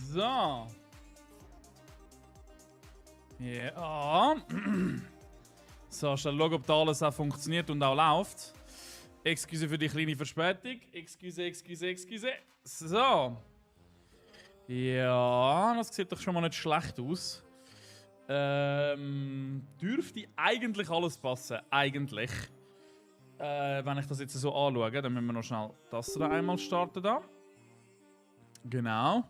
So. Ja. So, schnell schauen, ob da alles auch funktioniert und auch läuft. Excuse für die kleine Verspätung. Excuse. So. Ja, das sieht doch schon mal nicht schlecht aus. Dürfte eigentlich alles passen. Eigentlich. Wenn ich das jetzt so anschaue, dann müssen wir noch schnell das da einmal starten. Da. Genau.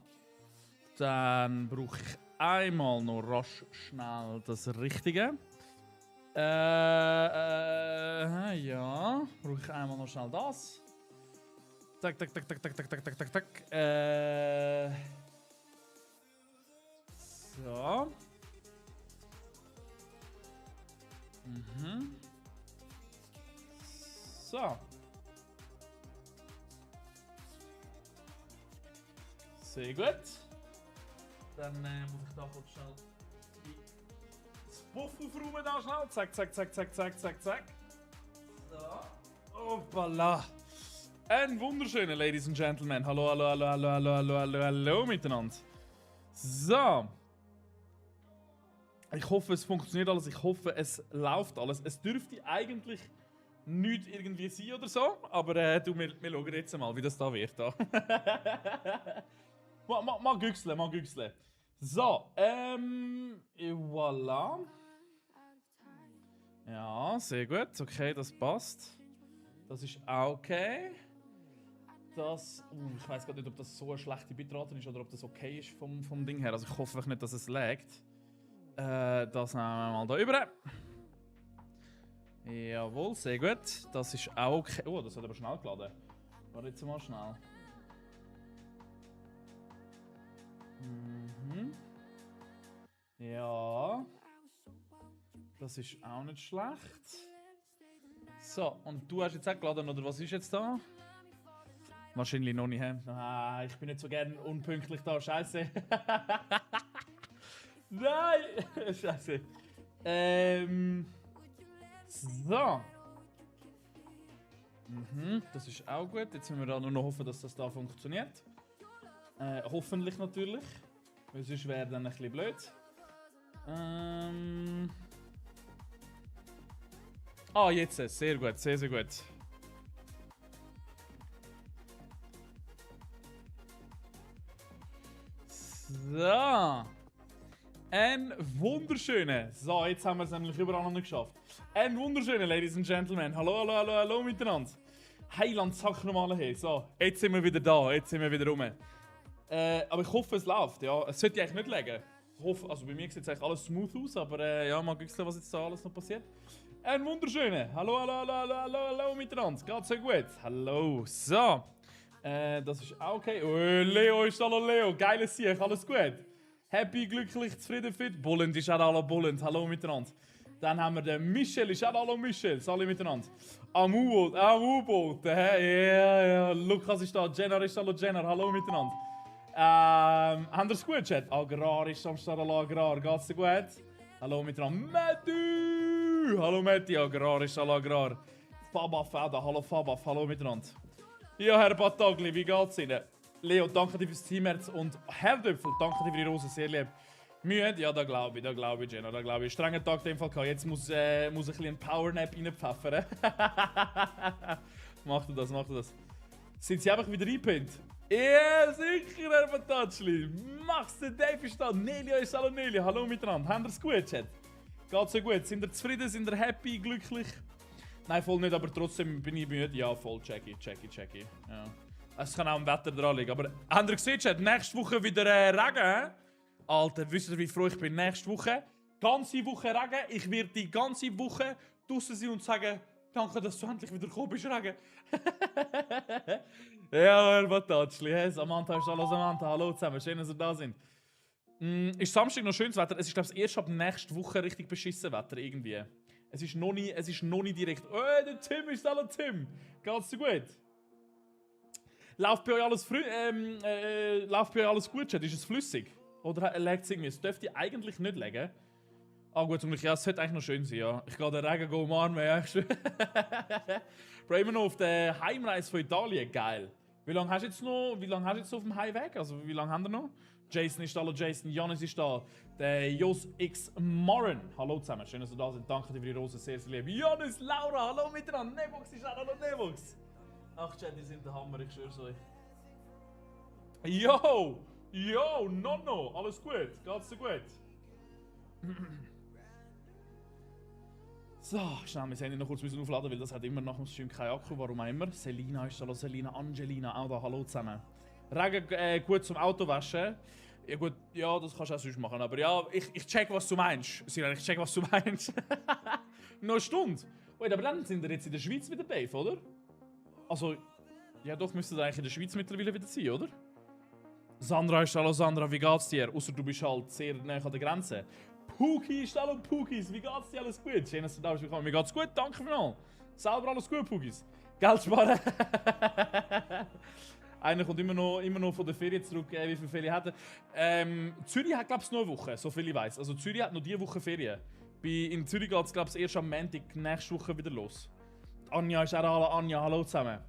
Dann brauche ich einmal noch rasch schnell das Richtige. Ja. Brauche ich einmal noch schnell das. Tak. So. So. Sehr gut. Dann muss ich da kurz schnell das Puff aufräumen da schnell. Zack. So. Hoppala. Ein wunderschöner, Ladies and Gentlemen. Hallo miteinander. So. Ich hoffe, es funktioniert alles. Ich hoffe, es läuft alles. Es dürfte eigentlich nichts irgendwie sein oder so. Aber wir schauen jetzt mal, wie das da wird. Da. mal güchseln. So, voilà. Ja, sehr gut. Okay, das passt. Das ist auch okay. Das, ich weiß gar nicht, ob das so eine schlechte Bitrate ist oder ob das okay ist vom Ding her. Also ich hoffe nicht, dass es laggt. Das nehmen wir mal da rüber. Jawohl, sehr gut. Das ist auch okay. Oh, das hat aber schnell geladen. Warte jetzt mal schnell. Ja. Das ist auch nicht schlecht. So, und du hast jetzt auch geladen, oder was ist jetzt da? Wahrscheinlich noch nicht. Ah, ich bin nicht so gern unpünktlich da. Scheiße. Nein! Scheiße. So. Das ist auch gut. Jetzt müssen wir da nur noch hoffen, dass das da funktioniert. Hoffentlich natürlich. Weil sonst wäre dann ein bisschen blöd. Ah, jetzt. Sehr gut, sehr gut. So. Ein wunderschöner. So, jetzt haben wir es nämlich überall noch nicht geschafft. Ein wunderschöner, Ladies and Gentlemen. Hallo miteinander. Heiland, sack nochmal her. So, jetzt sind wir wieder da. Jetzt sind wir wieder rum. Aber ich hoffe, es läuft. Ja, es sollte eigentlich nicht liegen. Ich hoffe, also bei mir sieht eigentlich alles smooth aus, aber ja, mal gucken, was jetzt da alles noch passiert. Ein wunderschöner. Hallo miteinander. Geht's so gut? Hallo. So. Das ist auch okay. Oh, Leo ist hallo Leo. Geiles Sieg. Alles gut? Happy, glücklich, zufrieden, fit. Bullend ist auch hallo Bullend. Hallo miteinander. Dann haben wir den Michel. Ist auch hallo Michel. Alle miteinander. Amu-Boot. Ja. Lukas ist da. Jenner ist hallo Jenner. Hallo miteinander. Habt ihr es gut, Chat? Agrar ist am Start. Hallo Agrar. Geht's dir gut? Hallo miteinander. Matti. Hallo Matti. Agrar ist hallo Agrar. Fabaf auch da. Hallo Fabaf. Hallo miteinander. Ja, Herr Batagli, wie geht's Ihnen? Leo, danke dir fürs Teamherz und Herr Döpfel, danke dir für die Rosen, sehr lieb. Müde? Ja, da glaube ich, Jenna, da glaube ich. Strenger Tag in dem Fall gehabt. Jetzt muss ein bisschen Powernap reinpfeffern. Mach du das. Sind Sie einfach wieder eingepennt? Ja, sicher, Herr Batagli. Max, der Dave ist da. Nelia ist hallo Nelia. Hallo miteinander. Habt ihr es gut, Chat? Geht's so gut? Sind ihr zufrieden? Sind ihr happy, glücklich? Nein, voll nicht, aber trotzdem bin ich müde. Ja, voll, checky. Ja. Es kann auch am Wetter dran liegen. Aber habt ihr gesehen, Chat? Nächste Woche wieder Regen, Alter, wisst ihr, wie froh ich bin? Nächste Woche, ganze Woche Regen. Ich werde die ganze Woche draussen sein und sagen, danke, dass du endlich wieder gekommen bist, Regen. Ja, Herr Batagli, hey, Samantha ist alles Samantha. Hallo zusammen, schön, dass ihr da sind. Ist Samstag noch schönes Wetter? Es ist, glaube ich, erst ab nächster Woche richtig beschissen Wetter irgendwie. Es ist noch nicht direkt. Oh, der Tim ist hallo Tim. Geht's dir gut? Läuft bei euch alles gut, Chat? Ist es flüssig? Oder legt es irgendwie? Es dürfte eigentlich nicht liegen. Ah gut, ja, es sollte eigentlich noch schön sein, ja. Ich gehe den Regen umarmen, ja. Bro, immer noch auf der Heimreise von Italien, geil. Wie lange hast du jetzt noch auf dem Heimweg? Also wie lange haben wir noch? Jason ist da, hallo Jason, Janis ist da, der Jos X Moran. Hallo zusammen, schön, dass ihr da seid. Danke dir für die Rose, sehr, sehr lieb. Janis, Laura, hallo miteinander. Nevox ist auch, hallo Nevox. Ach, Chat, die sind der Hammer, ich schwör's euch. Yo! Yo, Nonno, alles gut? Geht's dir gut? So, schnell, wir müssen noch kurz aufladen, weil das hat immer nach dem Stream keinen Akku, warum auch immer. Selina ist da, Selina, Angelina auch da, hallo zusammen. Regen gut zum Autowaschen. Ja gut, ja, das kannst du auch sonst machen, aber ja, ich check, was du meinst. Sinan, ich check, was du meinst. Noch eine Stunde. Wait, aber dann sind wir jetzt in der Schweiz wieder, Dave, oder? Also, ja doch, müsste eigentlich in der Schweiz mittlerweile wieder sein, oder? Sandra ist hallo Sandra, wie geht's dir? Ausser du bist halt sehr nah an der Grenze. Puki ist hallo Pukis, wie geht's dir? Alles gut? Schön, dass du da bist. Mir geht's gut, danke vielmals. Selber alles gut, Pukis. Geld sparen. Einer kommt immer noch von der Ferien zurück, wie viele Ferien hat er. Zürich hat, glaube ich, noch eine Woche, so viel ich weiß. Also Zürich hat noch diese Woche Ferien. In Zürich geht es, glaube ich, erst am Montag nächste Woche wieder los. Anja ist auch da, Anja, hallo zusammen.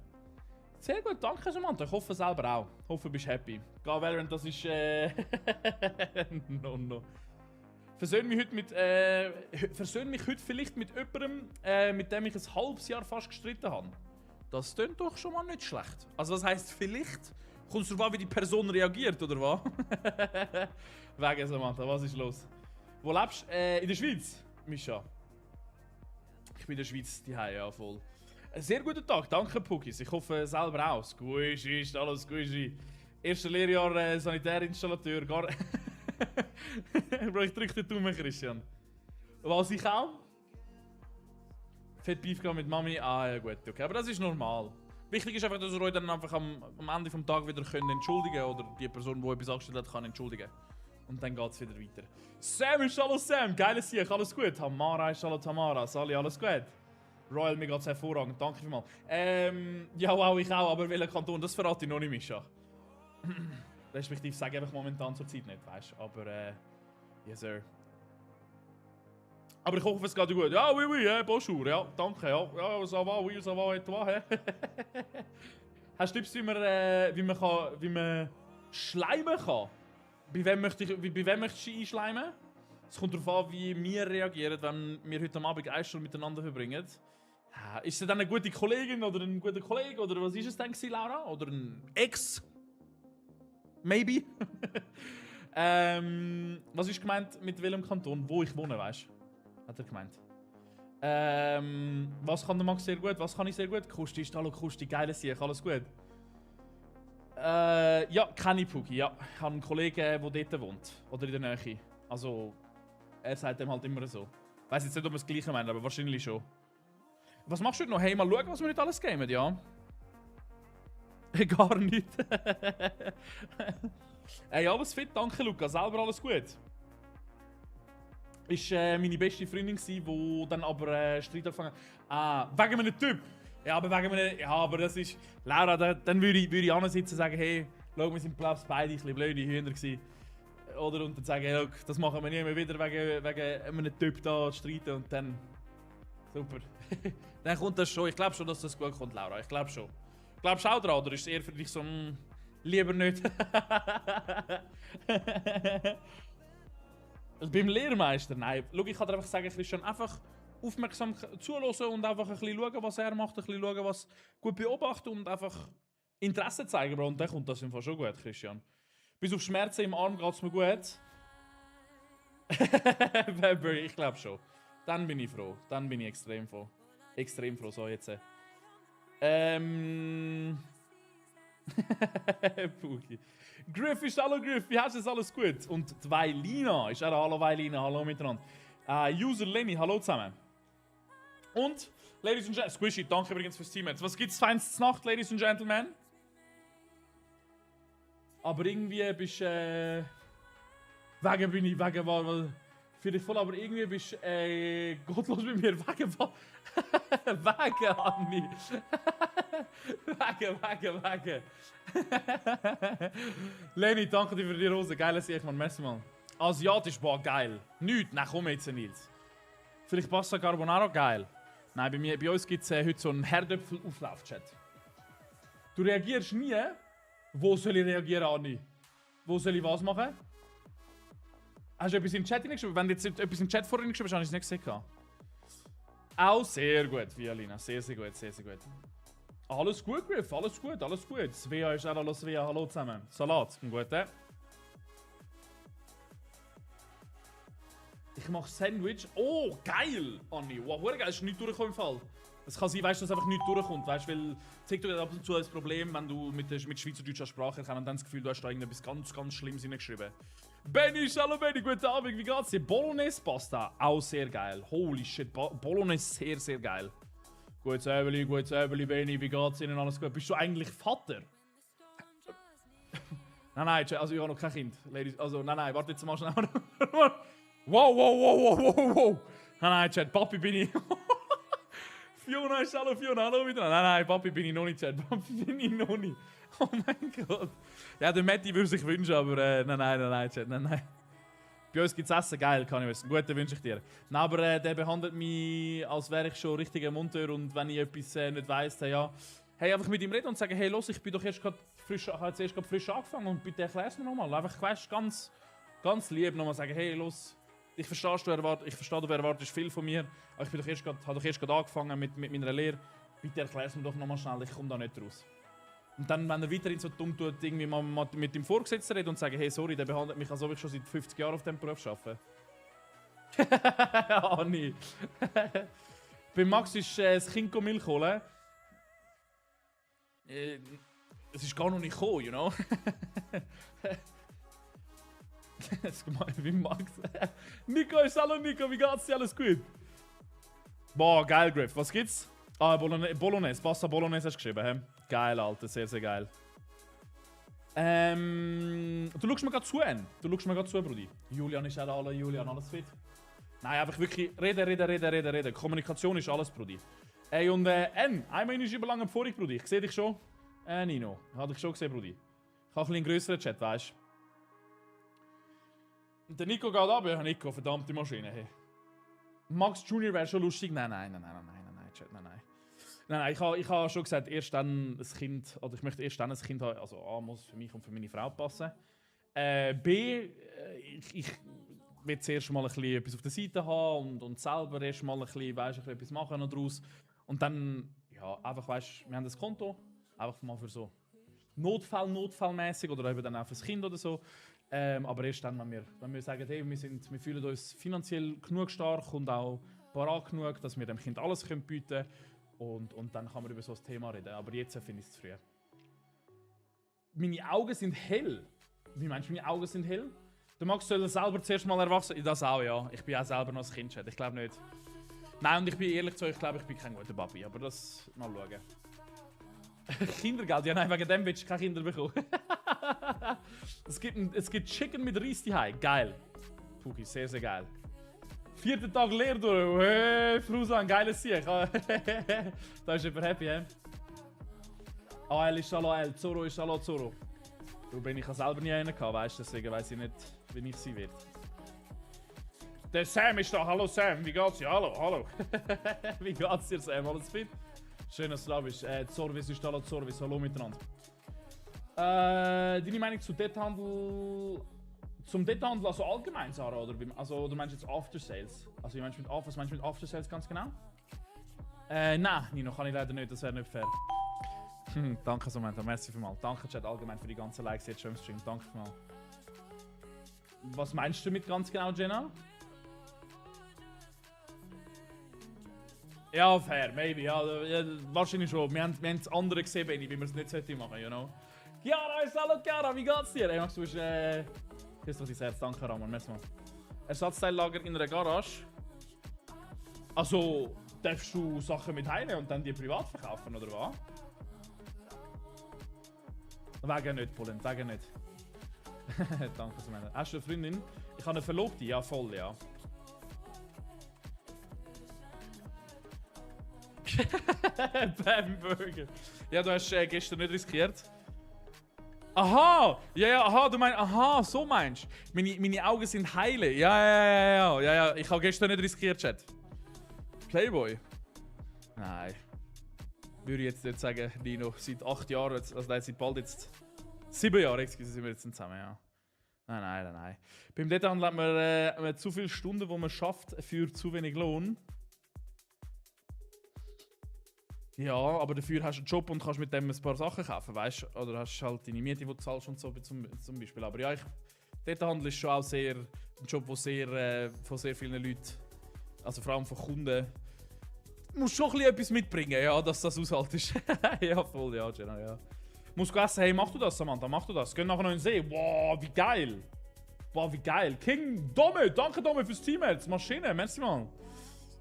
Sehr gut, danke Samantha. Ich hoffe selber auch. Ich hoffe, du bist happy. Geh Valorant, das ist no. Versöhn mich heute vielleicht mit jemandem, mit dem ich ein halbes Jahr fast gestritten habe. Das klingt doch schon mal nicht schlecht. Also was heisst vielleicht? Kommt es darauf an, wie die Person reagiert, oder was? Wegen Samantha, was ist los? Wo lebst du? In der Schweiz, Mischa. Ich bin in der Schweiz, die ja voll. Ein sehr guter Tag, danke Pukis. Ich hoffe selber auch. Squishy, ist alles squishy. Erstes Lehrjahr Sanitärinstallateur, gar... Bro, ich drück den Daumen, Christian. Was ich auch? Fett Beef mit Mami? Ah ja gut, okay. Aber das ist normal. Wichtig ist einfach, dass ihr euch dann einfach am Ende des Tages wieder entschuldigen könnt oder die Person, die etwas angestellt hat, kann entschuldigen. Und dann geht es wieder weiter. Sam ist hallo Sam, geiles Sieg, alles gut. Tamara ist hallo Tamara, Sali, alles gut. Royal, mir geht's hervorragend, danke vielmals. Ja wow, ich auch, aber welcher Kanton, das verrate ich noch nicht, Mischa. Respektive sage ich einfach momentan zur Zeit nicht, weißt du, aber yes sir. Aber ich hoffe, es geht dir gut. Ja, oui, bonjour, ja, danke, ja, ça va, oui, ça va, et toi, hä? Hast du Tipps, wie man schleimen kann? Bei wem möchtest du einschleimen? Es kommt darauf an, wie wir reagieren, wenn wir heute Abend 1 Stunde miteinander verbringen. Ist es dann eine gute Kollegin oder ein guter Kollege? Oder was ist es denn, Laura? Oder ein Ex? Maybe? Was ist gemeint mit welchem Kanton? Wo ich wohne, weißt du? Hat er gemeint. Was kann der Max sehr gut? Was kann ich sehr gut? Kusti ist hallo Kusti, geiles Sieg, alles gut. Ja, kenne ich Puki, ja. Ich habe einen Kollegen, der dort wohnt. Oder in der Nähe. Also, er sagt dem halt immer so. Ich weiss jetzt nicht, ob wir das Gleiche meinen, aber wahrscheinlich schon. Was machst du heute noch? Hey, mal schauen, was wir nicht alles gamen, ja? Gar nicht. Ey, alles fit, danke Luca. Selber alles gut. Ist meine beste Freundin gsi, die dann aber Streit angefangen hat. Wegen einem Typ. Ja, aber wegen einem... Ja, aber das ist... Laura, dann würde ich ansitzen und sagen, hey, schau, wir sind beide ein bisschen blöde Hühner gsi. Oder und dann sagen, hey, look, das machen wir nie mehr wieder wegen einem Typ da streiten und dann... Super. Dann kommt das schon. Ich glaube schon, dass das gut kommt, Laura. Ich glaube schon. Glaubst du auch dran, oder ist es eher für dich so, lieber nicht? Also beim Lehrmeister, nein. Schau, ich kann dir einfach sagen, Christian, einfach aufmerksam zuhören und einfach ein bisschen schauen, was er macht, ein bisschen schauen, was gut beobachten und einfach Interesse zeigen, Bro. Und dann kommt das im Fall schon gut, Christian. Bis auf Schmerzen im Arm geht es mir gut. Weber, ich glaube schon. Dann bin ich froh. Dann bin ich extrem froh. Extrem froh, so jetzt. Puki. Griff ist hallo Griff, wie hast du es alles gut? Und die Weilina ist auch hallo Weilina, hallo miteinander. User Lenny, hallo zusammen. Und, Ladies and Gentlemen, Squishy, danke übrigens fürs Team. Was gibt's feins zur Nacht, Ladies and Gentlemen? Aber irgendwie bist du, wegen vielleicht voll, aber irgendwie bist du gottlos mit mir, wegen Anni. Wegen. Lenny, danke dir für die Rose. Geiles Sieg, man. Merci mal. Asiatisch, boah, geil. Nicht, nein, komm jetzt, Nils. Vielleicht Pasta Carbonara, geil. Nein, bei uns gibt es heute so einen Herdöpfel-Auflauf-Chat. Du reagierst nie. Wo soll ich reagieren, Anni? Wo soll ich was machen? Hast du etwas im Chat hineingeschrieben? Wenn du jetzt etwas im Chat vorhin geschrieben hast, habe ich es nicht gesehen. Auch sehr gut, Violina. Sehr, sehr gut, sehr, sehr gut. Alles gut, Griff. Alles gut, alles gut. Svea ist auch hallo, Svea. Hallo zusammen. Salat. Gut, Ich mache Sandwich. Oh, geil, Anni. Wow, geil. Ist nicht durchgekommen im Fall. Es kann sein, weißt, dass einfach nicht durchkommt. Weißt, weil TikTok hat ab und zu ein Problem, wenn du mit schweizerdeutscher Sprache erkennst und dann das Gefühl, du hast da irgendetwas ganz, ganz Schlimmes hineingeschrieben. Benny, hallo Benny, guten Abend, wie geht's dir? Bolognese Pasta, auch sehr geil. Holy shit, Bolognese sehr, sehr geil. Gutes Äbeli, Benny, wie geht's Ihnen? Alles gut? Bist du eigentlich Vater? Nein, also ich habe noch kein Kind. Ladies, also nein, warte jetzt mal schnell. Wow. Nein, Chat, Papi bin ich. Fiona, hallo miteinander. Nein, Papi bin ich noch nicht, Chat. Papi bin ich noch nicht. Oh mein Gott. Ja, der Matti würde sich wünschen, aber nein, Chat, nein. Bei uns gibt's Essen, geil, kann ich wissen. Gut, den wünsche ich dir. Nein, aber der behandelt mich, als wäre ich schon richtiger Monteur und wenn ich etwas nicht weiss, dann ja. Hey, einfach mit ihm reden und sagen, hey, los, ich bin doch erst gerade frisch angefangen und bitte erklär's mir nochmal. Einfach, weißt, ganz lieb nochmal sagen, hey, los. Ich verstehe, du erwartest viel von mir, aber ich bin habe doch erst gerade angefangen mit meiner Lehre. Bitte erklär's mir doch nochmal schnell, ich komme da nicht raus. Und dann, wenn er weiterhin so dumm tut, irgendwie mal mit dem Vorgesetzten reden und sagen, hey, sorry, der behandelt mich, als ob ich schon seit 50 Jahren auf diesem Beruf arbeite. Anni. Bei Max ist das Kind Milch holen. Es ist gar noch nicht gekommen, you know? Das ist gemein wie Max. Nico, wie geht's dir? Alles gut? Boah, geil, Griff. Was gibt's? Ah, Bolognese. Pasta Bolognese hast du geschrieben, hä? Geil, Alter. Sehr, sehr geil. Du schaust mir gerade zu, Brudi. Julian ist auch alle. Julian, alles fit? Nein, einfach wirklich reden. Kommunikation ist alles, Brudi. Ey, und einmal ist über lange vorig, Brudi. Ich sehe dich schon. Nino. Ich habe dich schon gesehen, Brudi. Ich habe einen größeren Chat, weißt du? Und der Nico geht ab, ja, Nico, verdammte Maschine, hey. Max Junior wäre schon lustig. Nein, Chat, nein. Nein, ich habe schon gesagt, erst dann ein Kind, oder ich möchte erst dann ein Kind haben, also A, muss für mich und für meine Frau passen. B, ich will zuerst mal ein bisschen etwas auf der Seite haben und selber erst mal ein bisschen, weißt, etwas machen daraus. Und dann, ja, einfach, weißt, wir haben das Konto, einfach mal für so notfallmäßig oder eben dann auch fürs Kind oder so. Aber erst dann, wenn wir sagen, hey, wir fühlen uns finanziell genug stark und auch parat genug, dass wir dem Kind alles bieten können. Und dann kann man über so ein Thema reden. Aber jetzt finde ich es zu früh. Meine Augen sind hell. Wie meinst du, meine Augen sind hell? Der Max soll selber zuerst mal erwachsen. Das auch, ja. Ich bin auch selber noch ein Kind. Ich glaube nicht. Nein, und ich bin ehrlich zu euch, ich glaube, ich bin kein guter Papi. Aber das mal schauen. Kindergeld? Ja, nein, wegen dem willst du keine Kinder bekommen. Es gibt Chicken mit Reis daheim. Geil. Puki, sehr, sehr geil. 4. Tag Lehre durch. Hey, Frusan, geiles Sieg. Da ist jemand happy, hä? AL ist hallo AL, Zoro ist hallo Zoro. Du bin ich selber nie einen gehabt, weißt du, deswegen weiss ich nicht, wie ich sie wird. Der Sam ist da. Hallo Sam, wie geht's dir? Hallo. Wie geht's dir, Sam? Alles fit? Schön, dass du da bist. Zorvis ist hallo Zorvis, hallo miteinander. Deine Meinung zu Detailhandel? Zum Detailhandel, also allgemein, Sarah, oder du meinst jetzt After Sales? Also was meinst du mit After Sales ganz genau? Nein, Nino, kann ich leider nicht, das wäre nicht fair. Danke, Samantha, merci vielmals. Danke, Chat, allgemein für die ganzen Likes jetzt schon im Stream, danke vielmals. Was meinst du mit ganz genau, Jenna? Ja, fair, maybe, ja, wahrscheinlich schon. Wir haben das andere gesehen, Benny, wie wir es nicht machen sollten, you know? Chiara, hallo Chiara, wie geht's dir? Hey, Max, du bist, küss doch dein Herz, danke Ramon, merci mal. Ersatzteillager in einer Garage. Also, darfst du Sachen mit heilen und dann die privat verkaufen, oder was? Wegen nicht, Polen, wegen nicht. Danke, Samantha. Hast du eine Freundin? Ich habe eine Verlobte, ja voll, ja. Bamburger. Ja, du hast gestern nicht riskiert. Aha! Ja, aha, du meinst, aha, so meinst du. Meine Augen sind heile. Ja. Ich habe gestern nicht riskiert, Chat. Playboy? Nein. würde ich jetzt nicht sagen, Nino. Seit 8 Jahren, also nein, seit bald jetzt 7 Jahren, sind wir jetzt zusammen, ja. Nein. Beim Detailhandel hat man zu viele Stunden, die man schafft für zu wenig Lohn. Ja, aber dafür hast du einen Job und kannst mit dem ein paar Sachen kaufen, weißt du? Oder hast halt deine Miete, die du zahlst und so zum Beispiel. Aber ja, Detailhandel ist schon auch sehr ein Job, wo von sehr vielen Leuten, also vor allem von Kunden, musst schon ein bisschen etwas mitbringen, ja, dass das aushaltest. Ja, voll, ja, Jenna, ja. Musst du essen, hey, mach du das, Samantha, mach du das. Geh nachher noch in den See. Wow, wie geil. Wow, wie geil. King Dome, danke Dome fürs Teammates. Maschine, merci mal.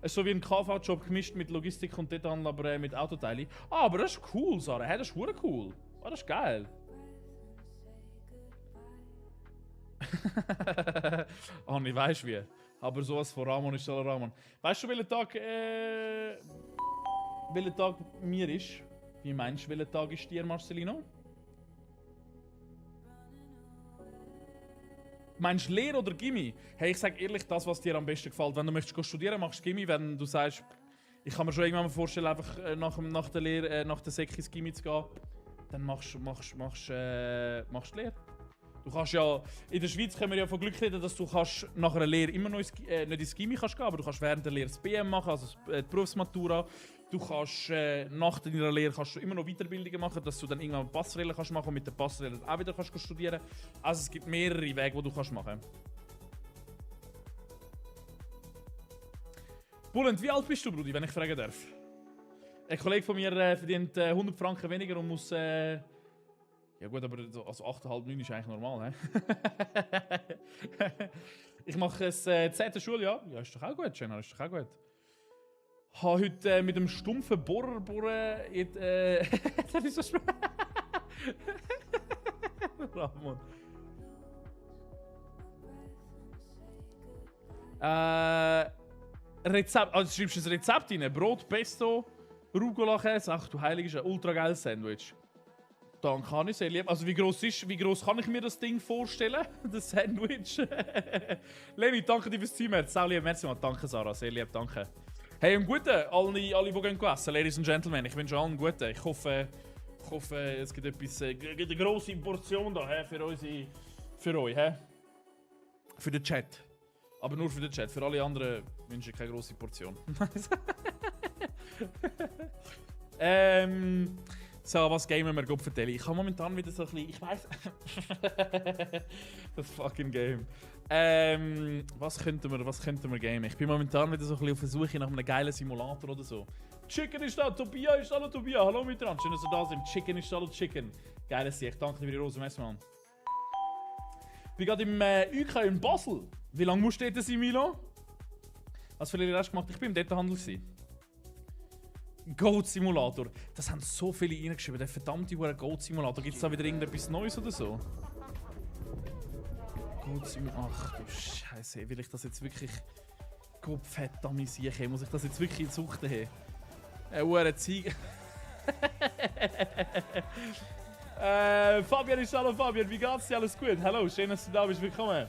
Es ist so wie ein KV-Job gemischt mit Logistik und Detail, aber mit Autoteilen. Ah, aber das ist cool, Sarah. Hey, das ist verdammt cool. Ah, das ist geil. Oh, ich weiß wie. Aber sowas von Ramon ist so Ramon. Weißt du, welcher Tag mir ist? Wie meinst du, welcher Tag ist dir, Marcelino? Meinst du Lehre oder Gimmi? Hey, ich sag ehrlich, das, was dir am besten gefällt. Wenn du möchtest studieren, machst du Gimmi. Wenn du sagst, ich kann mir schon irgendwann mal vorstellen, einfach nach der Lehre, nach der Sek ins Gimmi zu gehen, dann machst du Lehre. Du kannst ja, in der Schweiz können wir ja von Glück reden, dass du nach einer Lehre immer noch nicht ins Gimmi kannst gehen, aber du kannst während der Lehre das BM machen, also die Berufsmatura. Du kannst nach deiner Lehre kannst du immer noch Weiterbildungen machen, dass du dann irgendwann Passerelle kannst machen und mit der Passerelle auch wieder kannst studieren. Also es gibt mehrere Wege, die du kannst machen. Bulent, wie alt bist du, Brudi, wenn ich fragen darf? Ein Kollege von mir verdient 100 Franken weniger und muss... ja gut, aber also 8,5, 9 ist eigentlich normal, hä? Ich mache das 10. Schuljahr. Ja, ist doch auch gut, Jenna, ist doch auch gut. Ich habe heute mit einem stumpfen Bohrer bohren. Das ist so schwer. Ramon. Rezept. Also schreibst du ein Rezept rein. Brot, Pesto, Rucola-Käse. Ach du Heilige, ist ein ultra geiles Sandwich. Dann kann ich sehr lieb. Also wie groß kann ich mir das Ding vorstellen? Das Sandwich. Lenny, danke dir fürs Team. Sehr lieb, merci mal. Danke Sarah, sehr lieb, danke. Hey, einen guten, alle, die gehen essen, Ladies and Gentlemen. Ich wünsche allen einen guten. Ich hoffe, es gibt eine grosse Portion da für euch, he? Für den Chat. Aber nur für den Chat. Für alle anderen wünsche ich keine grosse Portion. So, was gamen wir? Gott vertelle. Ich habe momentan wieder so ein bisschen. Ich weiß. Das fucking Game. Was könnten wir gamen? Ich bin momentan wieder so ein bisschen auf der Suche nach einem geilen Simulator oder so. Chicken ist da, Tobias ist da, Tobias. Hallo miteinander, schön, dass ihr da sind. Chicken ist da, Chicken. Geiles Sieg, danke dir für die Rose, Messmann. Ich bin gerade im UK in Basel. Wie lange musst du dort sein, Milo? Was für Lehre hast du gemacht? Ich bin im Detailhandel. Goat Simulator. Das haben so viele reingeschrieben. Der verdammte Goat Simulator. Gibt es da wieder irgendetwas Neues oder so? Goat Simulator. Ach du Scheiße. Will ich das jetzt wirklich. Gott verdammt, muss ich das jetzt wirklich in Sucht haben? Eine Ziege. Fabian ist hallo Fabian. Wie geht's dir? Alles gut? Hallo, schön, dass du da bist. Willkommen.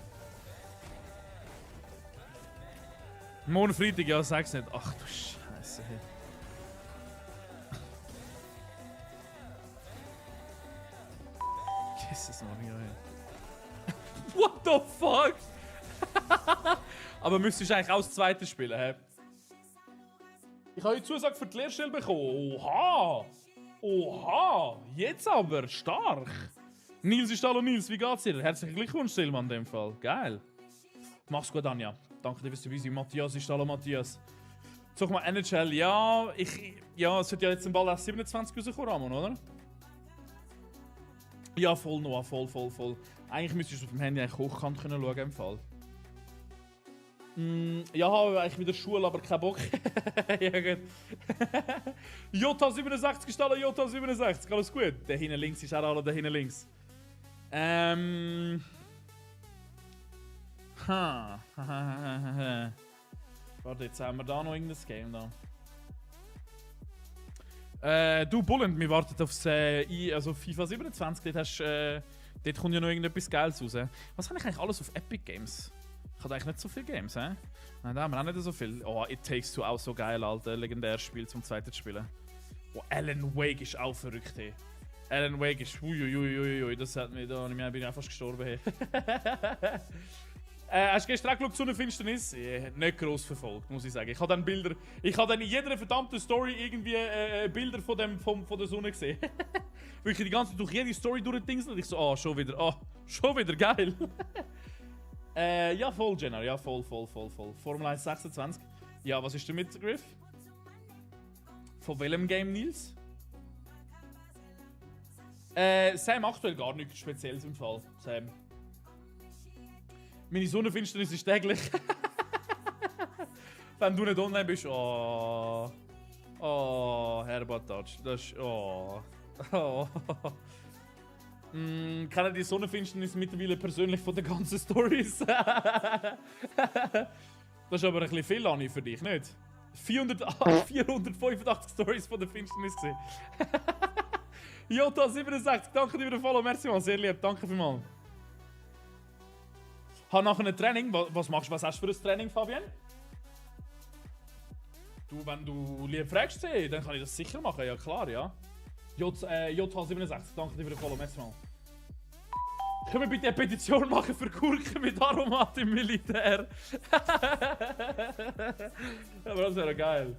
Morgen Freitag, ja, sag's nicht. Ach du Scheiße. Jesus Maria. What the fuck? Aber müsstest du eigentlich auch das zweite spielen, hä? Ich habe eine Zusage für die Lehrstelle bekommen. Oha! Oha! Jetzt aber, stark! Nils ist hallo Nils, wie geht's dir? Herzlichen Glückwunsch, Silman, in dem Fall. Geil. Mach's gut, Anja. Danke dir fürs Dabei. Matthias ist hallo Matthias. Sag mal NHL, ja, es wird ja jetzt im Ball erst 27 rauskommen, Ramon, oder? Ja, voll, Noah, voll. Eigentlich müsstest du auf dem Handy eigentlich hochkant können schauen im Fall. Ja, habe eigentlich wieder Schule, aber kein Bock. Ja, gut. Jota 67 ist alle Jota 67, alles gut. Der hinten links ist auch alle der hinten links. Warte, jetzt haben wir da noch irgendein Game da. Du Bullen, wir warten aufs also FIFA 27, dort kommt ja noch irgendetwas Geiles raus. Was habe ich eigentlich alles auf Epic Games? Ich habe eigentlich nicht so viele Games, hä? Nein, da haben wir auch nicht so viel. Oh, It Takes Two, auch so geil, Alter. Legendäres Spiel zum zweiten Spielen. Oh, Alan Wake ist auch verrückt, hey. Alan Wake ist... Uiuiuiui, das hat mich da... Ich bin fast gestorben, hey. Hast du gestern auch geschaut, Sonnenfinsternis? Nicht gross verfolgt, muss ich sagen. Ich habe dann Bilder... Ich habe dann in jeder verdammten Story irgendwie Bilder von der Sonne gesehen. Wirklich die ganze Zeit durch jede Story durchdingseln und ich so, schon wieder, geil. Ja, voll, Jenna, ja, voll. Formel 1 26. Ja, was ist denn mit Griff? Von welchem Game, Nils? Sam, aktuell gar nichts Spezielles im Fall. Sam. Meine Sonnenfinsternis ist täglich. Wenn du nicht online bist. Oh, Herbatouch. Das ist. Kennen die Sonnenfinsternis mittlerweile persönlich von den ganzen Stories? Das ist aber ein bisschen viel, Anni, für dich, nicht? 485 Stories von der Finsternis gesehen. Jota67, danke dir für den Follow, merci mal, sehr lieb, danke vielmals. Habe nachher ein Training, was hast du für ein Training, Fabian? Du, wenn du lieb fragst, dann kann ich das sicher machen, ja klar, ja. Jota67, danke dir für den Follow, merci mal. Können wir bitte eine Petition machen für Gurken mit Aromat im Militär? Aber das wäre geil.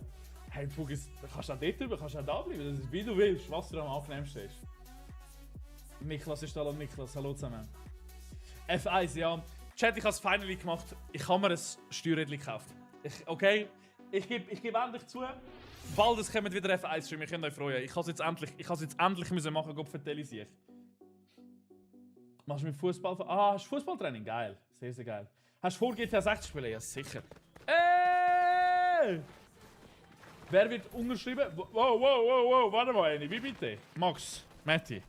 Hey, Fugis, kannst du auch dort drüber, kannst du auch da bleiben, das ist wie du willst, was du am angenehmsten ist. Niklas ist da, und Niklas, hallo zusammen. F1, ja. Chat, ich habe es finally gemacht. Ich habe mir ein Steuerrädchen gekauft. Ich gebe endlich zu, bald es kommt wieder F1-Stream, ihr könnt euch freuen. Ich habe es jetzt endlich müssen machen, Gott vertelle ich. Machst du mit Fußball? Hast du Fußballtraining? Geil. Sehr, sehr geil. Hast du vor, GTA 6 zu spielen? Ja, sicher. Wer wird unterschrieben? Wow, warte mal, Annie. Wie bitte? Max, Matti.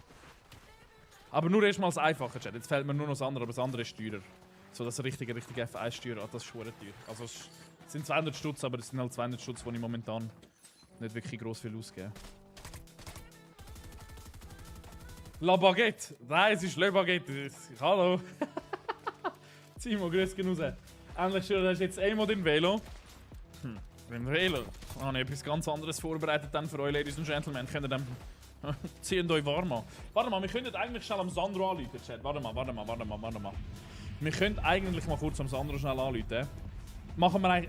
Aber nur erstmal das Einfache, Chat. Jetzt fällt mir nur noch das andere, aber das andere ist teurer. So das richtige F1-Steuer, das ist schon teuer. Also es sind 200 Stutz, aber das sind halt 200 Stutz, die ich momentan nicht wirklich gross viel ausgebe. La Baguette! Nein, es ist Le Baguette. Hallo! Timo, grüß dich raus. Endlich schon, hast du jetzt einmal den Velo. Beim Velo habe ich etwas ganz anderes vorbereitet dann für euch, Ladies and Gentlemen. Könnt ihr dann... Zieht euch warm an. Warte mal, wir könnten eigentlich schnell am Sandro anrufen, Chat. Warte mal. Wir könnten eigentlich mal kurz am Sandro schnell anrufen. Machen wir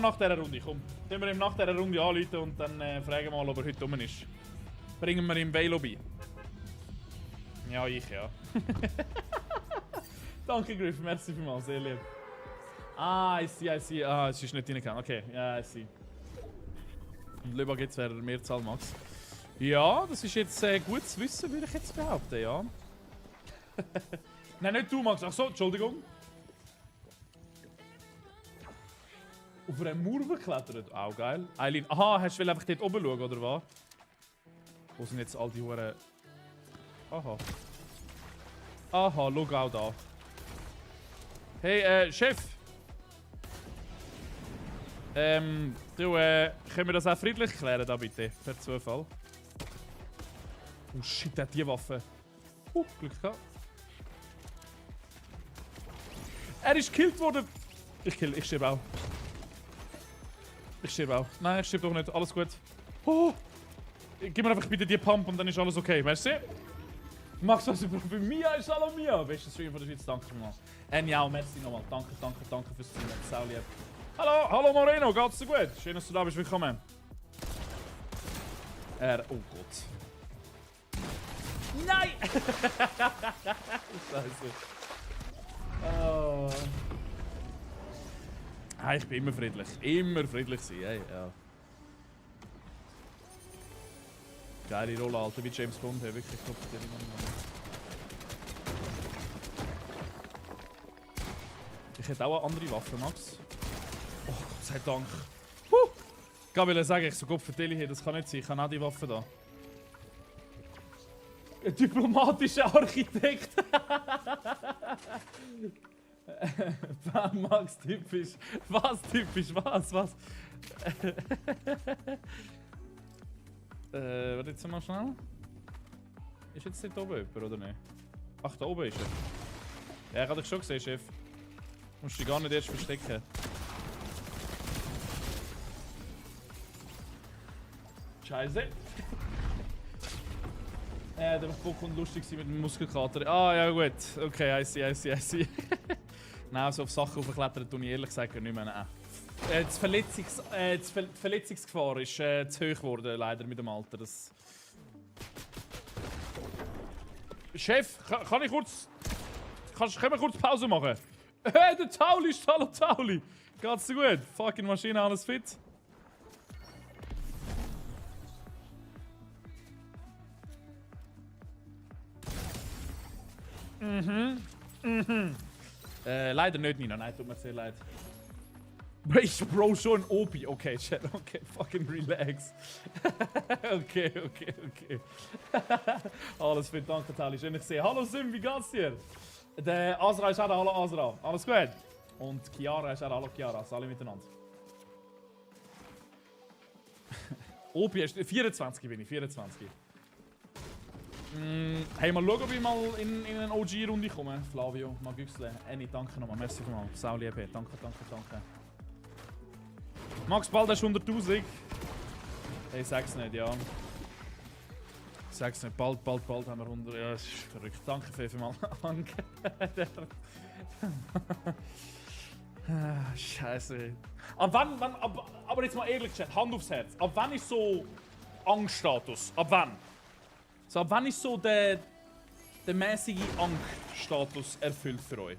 nach dieser Runde, komm. Können wir ihm nach dieser Runde anrufen und dann fragen wir mal, ob er heute rum ist. Bringen wir ihm Velo bei. Ja, ich, ja. Danke, Griff, merci vielmals, sehr lieb. I see. Ah, es ist nicht reingekommen. Okay, ja, I see. Und lieber geht's wäre Mehrzahl, Max. Ja, das ist jetzt gut zu wissen, würde ich jetzt behaupten, ja. Nein, nicht du, Max. Ach so, Entschuldigung. Auf einer Mauer geklettert. Auch geil. Eileen, aha, hast du einfach dort oben schauen, oder was? Wo sind jetzt all die Huren... Aha, schau auch da. Hey, Chef. Können wir das auch friedlich klären, da bitte? Per Zufall. Oh shit, der hat die Waffe. Glück gehabt. Er ist gekillt worden. Ich sterbe auch. Nein, ich sterbe doch nicht. Alles gut. Oh. Gib mir einfach bitte die Pump und dann ist alles okay. Merci. Max, was für Mia ist hallo Mia. Bester Stream von der Schweiz, danke mal. Ja, merci nochmal. Danke fürs Stream. Sau lieb. Hallo Moreno, geht's dir gut? Schön, dass du da bist. Willkommen. Oh Gott. Nein! Scheiße. Oh. Ich bin immer friedlich. Immer friedlich sein, hey, ja. Geile Rolle, Alter, wie James Bond, hey, wirklich top. Ich hätte auch eine andere Waffe, Max. Oh, Gott sei Dank. Ich will sagen, ich so Gott vertelle hier, das kann nicht sein, ich habe auch die Waffe da. Ein diplomatischer Architekt. Max, typisch. Was typisch? Was? Warte jetzt mal schnell. Ist jetzt nicht oben jemand, oder nicht? Ach, da oben ist er. Ja, ich habe dich schon gesehen, Chef. Du musst dich gar nicht erst verstecken. Scheiße. Der Bock und lustig mit dem Muskelkater. Ah, ja gut. Okay, I see. Nein, so auf Sachen aufklettern tue ich ehrlich gesagt nicht mehr. Nein. Die Verletzungsgefahr ist zu hoch geworden, leider mit dem Alter. Das Chef, können wir kurz Pause machen? Der Tauli ist hallo Tauli. Geht's dir gut? Fucking Maschine, alles fit? Leider nicht, Nina. Nein, tut mir sehr leid. Bro, schon ein Opi. Okay, Chat. Okay, fucking relax. Okay. Alles fit, danke, Tali. Schön, dich zu sehen. Hallo Sim, wie geht's dir? Der Azra ist auch da. Hallo Azra. Alles gut? Und Chiara ist auch da. Hallo Chiara. Alle miteinander. Opi ist 24 bin ich. 24. Hey, mal schauen, ob ich mal in eine OG-Runde komme. Flavio, mal güchseln. Annie, danke nochmal. Merci vielmals. Sauli EP. Danke. Max, bald hast du 100'000. Hey, sag's nicht, ja. Sag's nicht. Bald haben wir 100. Ja, das ist verrückt. Danke vielmals. Danke. Scheiße. Aber jetzt mal ehrlich, Chat, Hand aufs Herz. Ab wann ist so Angststatus? Ab wann? So, ab wann ist so der mäßige Angststatus erfüllt für euch?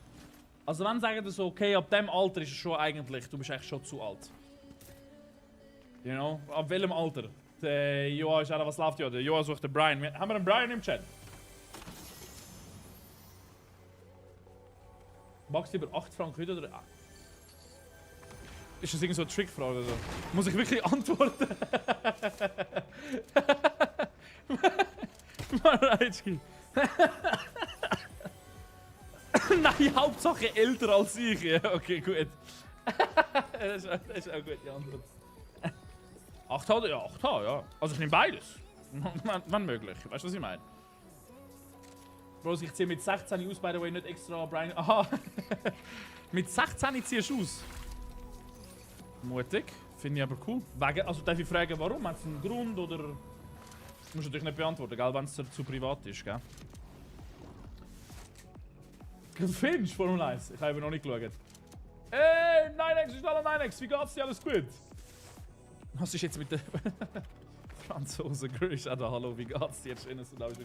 Also wann sagt ihr so, okay, ab dem Alter ist es schon eigentlich, du bist eigentlich schon zu alt. You know? Ab welchem Alter? Der Joa ist auch, was läuft ja? Der Joa sucht den Brian. Haben wir einen Brian im Chat? Magst du über 8 Franken heute oder? Ist das irgend so eine Trickfrage oder so? Muss ich wirklich antworten? Mareitschki. Nein, Hauptsache älter als ich. Ja, okay, gut. Das ist auch gut, die Antwort. 8H? Ja, 8H, ja. Also ich nehme beides. Wann möglich. Weißt du, was ich meine? Bro, ich ziehe mit 16 aus, by the way, nicht extra Brian. Aha. Mit 16 ziehst du aus. Mutig. Finde ich aber cool. Also darf ich fragen, warum? Hat es einen Grund oder... Das musst du natürlich nicht beantworten, gell, wenn es zu privat ist, gell? Findest du Formel 1? Ich habe noch nicht geschaut. Hey, Ninex, ist alle Ninex, wie geht's dir? Alles gut? Was ist jetzt mit der Franzosen? Grüß auch da, hallo, wie geht's dir? Schön, dass du da bist.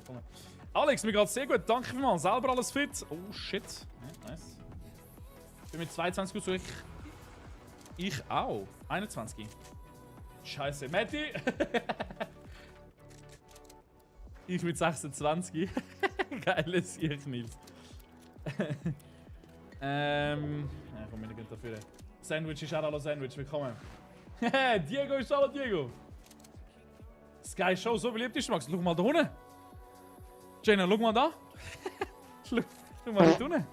Alex, mir geht's sehr gut, danke vielmals. Selber alles fit? Oh shit. Ja, nice. Ich bin mit 22 Uhr zurück. Ich auch. 21. Scheiße, Matti! Ich mit 26. Geiles Ich, Nils. Ja, komm, ich nicht dafür. Sandwich ist auch hallo Sandwich, willkommen. Diego ist hallo Diego. Sky Show, so beliebt ist, Max. Schau mal da unten. Jenna, schau mal da. Schau mal da unten.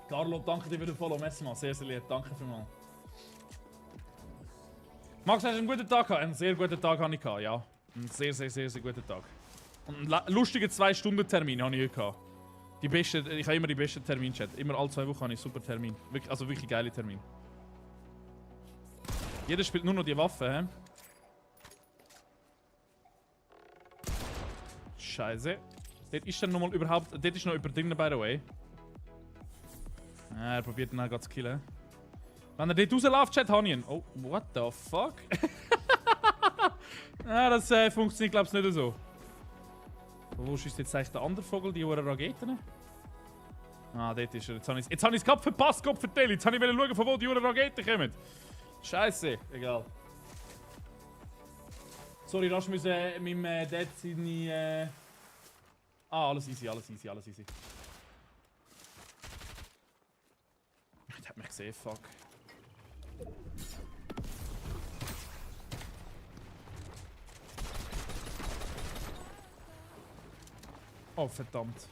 Carlo, danke dir für den Follow. Merci mal, sehr, sehr lieb. Danke vielmals. Max, hast du einen guten Tag gehabt? Einen sehr guten Tag hatte ich, ja. Einen sehr, sehr, sehr, sehr guten Tag. Und einen lustigen 2-Stunden-Termin hatte ich heute gehabt. Ich habe immer die besten Termin-Chat. Immer alle 2 Wochen habe ich super Termin. Also wirklich geile Termin. Jeder spielt nur noch die Waffe, hä? Scheiße. Dort ist dann nochmal überhaupt... Dort ist noch jemand drin, by the way. Er probiert ihn auch gerade zu killen. Wenn er dort rausläuft, Chat, habe ich ihn. Oh, what the fuck? Das funktioniert, glaube ich, nicht so. Wo ist jetzt eigentlich der andere Vogel, die hohen Raketen? Ah, dort ist er. Jetzt habe ich es gerade verpasst, Gott vertelle. Jetzt habe ich schauen, von wo die hohen Raketen kommen. Scheiße, egal. Sorry, rasch müssen meinem Dad seine... alles easy. Der hat mich gesehen, fuck. Oh, verdammt.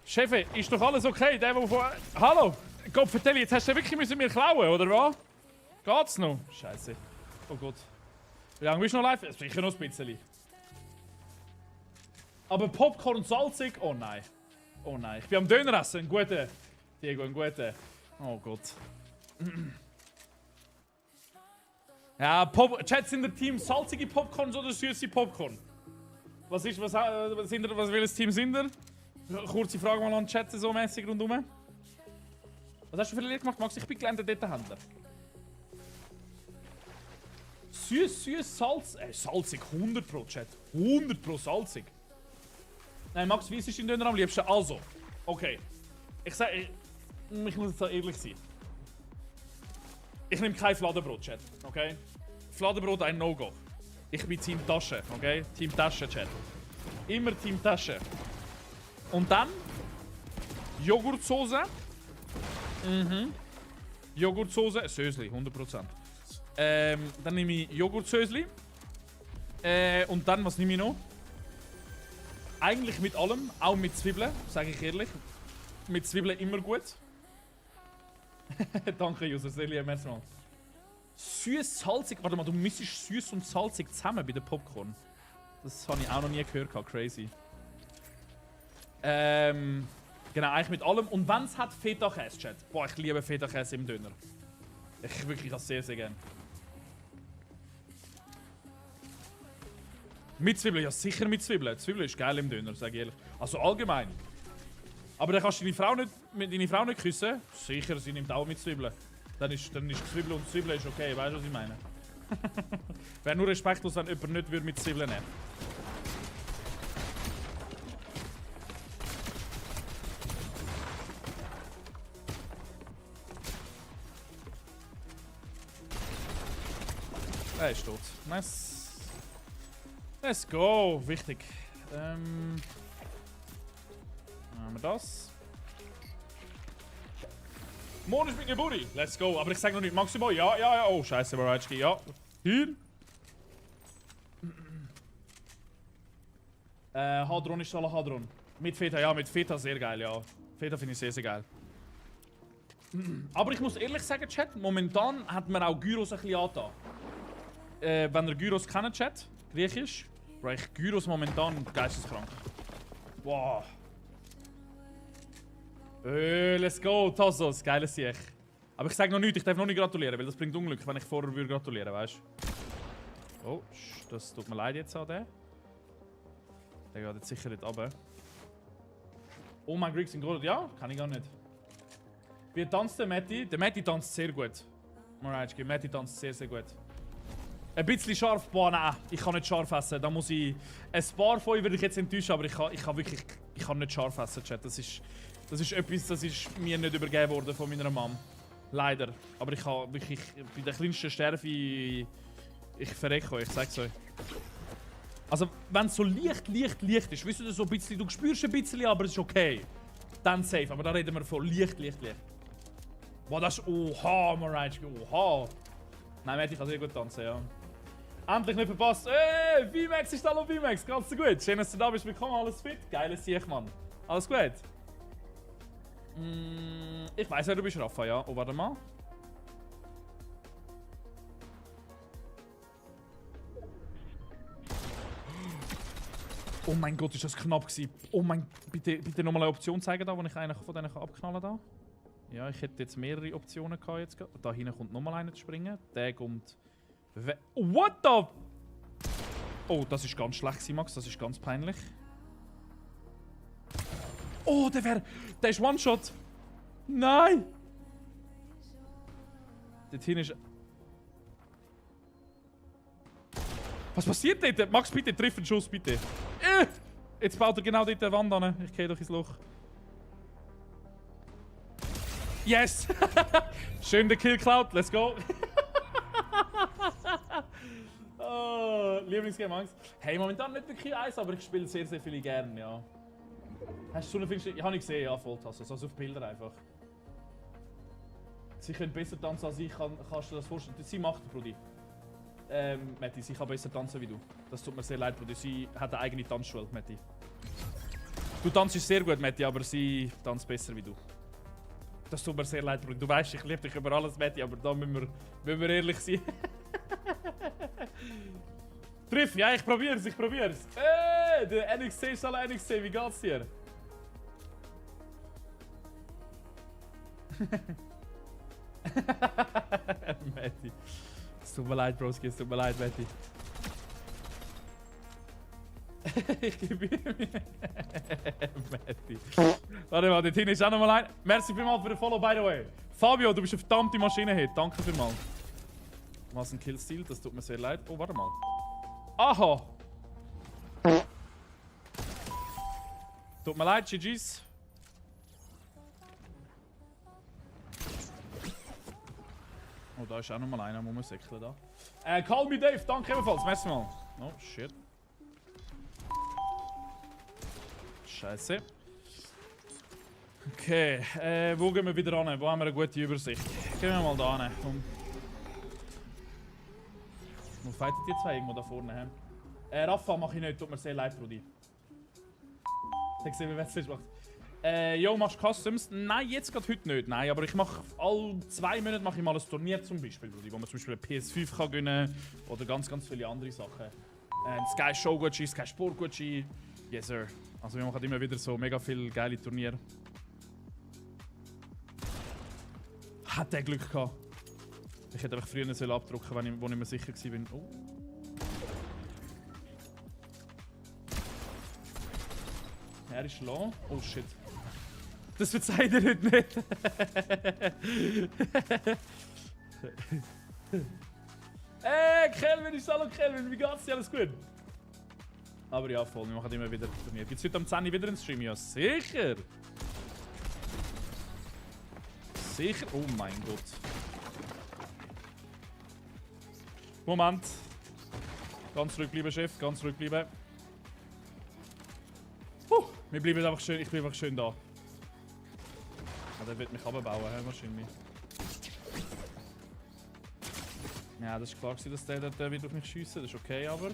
Chefe, ist doch alles okay? Der vor... Hallo? Gott, vertell, jetzt hast du wirklich mir klauen, oder was? Geht's noch? Scheiße. Oh Gott. Wie lange bist du noch live? Sicher noch ein bisschen. Aber Popcorn salzig? Oh nein. Oh nein, ich bin am Döner essen. Ein guter. Diego, ein guter. Oh Gott. Ja, Chat, sind der Team salzige Popcorns oder süße Popcorn? Was welches Team sind ihr? Kurze Frage mal an den Chat, so mäßig rundum. Was hast du für ein Lied gemacht, Max? Ich bin gelernter Detailhändler. Süß, salzig, 100 Pro, Chat. 100 Pro salzig. Nein, Max, wie ist dein Döner am liebsten? Also, okay. Ich muss jetzt ehrlich sein. Ich nehme kein Fladenbrot, Chat, okay? Fladenbrot ein No-Go. Ich bin Team Tasche, okay? Team Tasche, Chat. Immer Team Tasche. Und dann Joghurtsoße. Joghurtsoße, Sösli, 100%. Dann nehme ich Joghurtsösli. Und dann, was nehme ich noch? Eigentlich mit allem, auch mit Zwiebeln, sage ich ehrlich. Mit Zwiebeln immer gut. Danke, User, sehr lieb, merci mal. Süß, salzig. Warte mal, du misst süß und salzig zusammen bei den Popcorn. Das habe ich auch noch nie gehört, crazy. Genau, eigentlich mit allem. Und wenn es hat Feta-Käse, Chat. Boah, ich liebe Feta-Käse im Döner. Ich wirklich das sehr, sehr gerne. Mit Zwiebeln, ja sicher mit Zwiebeln. Zwiebeln ist geil im Döner, sage ich ehrlich. Also allgemein. Aber dann kannst du deine Frau nicht küssen. Sicher, sie nimmt auch mit Zwiebeln. Dann ist Zwiebeln und Zwiebeln ist okay, weißt du, was ich meine? Wäre nur respektlos, wenn jemand nicht mit Zwiebeln nehmen Er ist tot. Nice. Let's go. Wichtig. Haben wir das? Morgen ist mein Geburi. Let's go. Aber ich sage noch nicht Maximo. Ja. Oh, scheiße, Barajki. Ja. Hier. Hadron ist alle Hadron. Mit Feta, ja, mit Feta sehr geil, ja. Feta finde ich sehr, sehr geil. Aber ich muss ehrlich sagen, Chat, momentan hat man auch Gyros ein bisschen angetan. Wenn ihr Gyros kennt, Chat, griechisch, bro, ich Gyros momentan geisteskrank. Wow. Let's go, Tassos, geiles Sieg. Aber ich sage noch nichts, ich darf noch nicht gratulieren, weil das bringt Unglück, wenn ich vorher würde gratulieren, weißt du? Oh, das tut mir leid jetzt an den. Der geht jetzt sicher nicht runter. Oh mein Griegs in Gold, ja, kann ich gar nicht. Wie tanzt der Matti? Der Matti tanzt sehr gut. Marajki, Matti tanzt sehr, sehr gut. Ein bisschen scharf, boah, nein, ich kann nicht scharf essen. Da muss ich... Ein paar von euch würde ich jetzt enttäuschen, aber ich kann wirklich... Ich kann nicht scharf essen, Chat. Das ist etwas, das ist mir nicht übergeben worden von meiner Mom. Leider. Aber ich kann wirklich... Bei der kleinsten Sterbe... Ich verrecke euch, ich sag's euch. Also, wenn es so leicht ist, wisst ihr, so ein bisschen... Du spürst ein bisschen, aber es ist okay. Dann safe. Aber da reden wir von leicht. Boah, das ist... Oha, Marajki, oha. Nein, Matti kann sehr gut tanzen, ja. Endlich nicht verpasst. VMAX ist hallo VMAX, ganz so gut. Schön, dass du da bist. Willkommen, alles fit? Geiles Sieg, Mann. Alles gut? Ich weiss, wer du bist, Rafa, ja. Oh, warte mal. Oh mein Gott, ist das knapp gewesen. Oh mein... Bitte nochmal eine Option zeigen, da, wo ich einen von denen abknallen kann. Ja, ich hätte jetzt mehrere Optionen gehabt jetzt. Da hinten kommt nochmal einer zu springen. Der kommt... What the... Oh, das ist ganz schlecht, Max. Das ist ganz peinlich. Oh, der ist One-Shot. Nein! Dort hinten ist... Was passiert dort? Max, bitte, triff einen Schuss, bitte. Jetzt baut er genau dort die Wand an. Ich gehe durch ins Loch. Yes! Schön der Kill Cloud, let's go! Oh, Lieblingsgame Angst. Hey, momentan nicht wirklich eins, aber ich spiele sehr, sehr viele gerne, ja. Hast du Sonnenfinster? Ich habe nicht gesehen, ja, Volltasse. Also auf Bilder einfach. Sie können besser tanzen als ich, kannst du das vorstellen? Sie macht, Brudi. Matti, sie kann besser tanzen wie du. Das tut mir sehr leid, Brudi. Sie hat eine eigene Tanzschule, Matti. Du tanzt sehr gut, Matti, aber sie tanzt besser wie du. Das tut mir sehr leid, Bruder. Du weißt, ich liebe dich über alles, Matti, aber da müssen wir ehrlich sein. Triff, ja, ich probier's. Der NXC ist alle NXC, wie geht's dir? Matti. Es tut mir leid, Broski, es tut mir leid, Matti. Ich gebe ihm. Matti. Warte mal, dort hinten ist auch noch mal ein. Merci vielmals für den Follow, by the way. Fabio, du bist eine verdammte Maschine. Danke vielmals. Was ein Killstil, das tut mir sehr leid. Oh, warte mal. Aha! Tut mir leid, GG's. Oh, da ist auch noch mal einer, muss man säckeln da. Call me Dave, danke ebenfalls, merci mal. Oh, shit. Scheiße. Okay, wo gehen wir wieder ran? Wo haben wir eine gute Übersicht? Gehen wir mal da hin. Wo fightet die zwei irgendwo da vorne? Rafa mache ich nicht, tut mir sehr leid, Brudi. Ich sehe, wie es macht. Jo, machst du Customs? Nein, jetzt gerade heute nicht. Nein, aber ich mache alle 2 Monate mache ich mal ein Turnier zum Beispiel, Brudi, wo man zum Beispiel eine PS5 kann gewinnen oder ganz viele andere Sachen. Sky Show Gucci, Sky Sport Gucci. Yes, sir. Also wir machen immer wieder so mega viele geile Turniere. Hat der Glück gehabt. Ich hätte einfach früher abdrucken sollen, wo ich mir sicher war. Oh. Er ist low. Oh shit. Das verzeiht er heute nicht. Kelvin ist hallo Kelvin, wie geht's dir? Alles gut? Aber ja, voll, wir machen immer wieder Turnier. Gibt's heute am 10 Uhr wieder einen Stream? Ja, sicher! Sicher? Oh mein Gott. Moment. Ganz ruhig bleiben, Chef, ganz ruhig bleiben. Wir bleiben einfach schön, ich bleibe einfach schön da. Der wird mich abbauen, wahrscheinlich. Ja, das war klar, dass der wieder auf mich schiessen. Das ist okay, aber.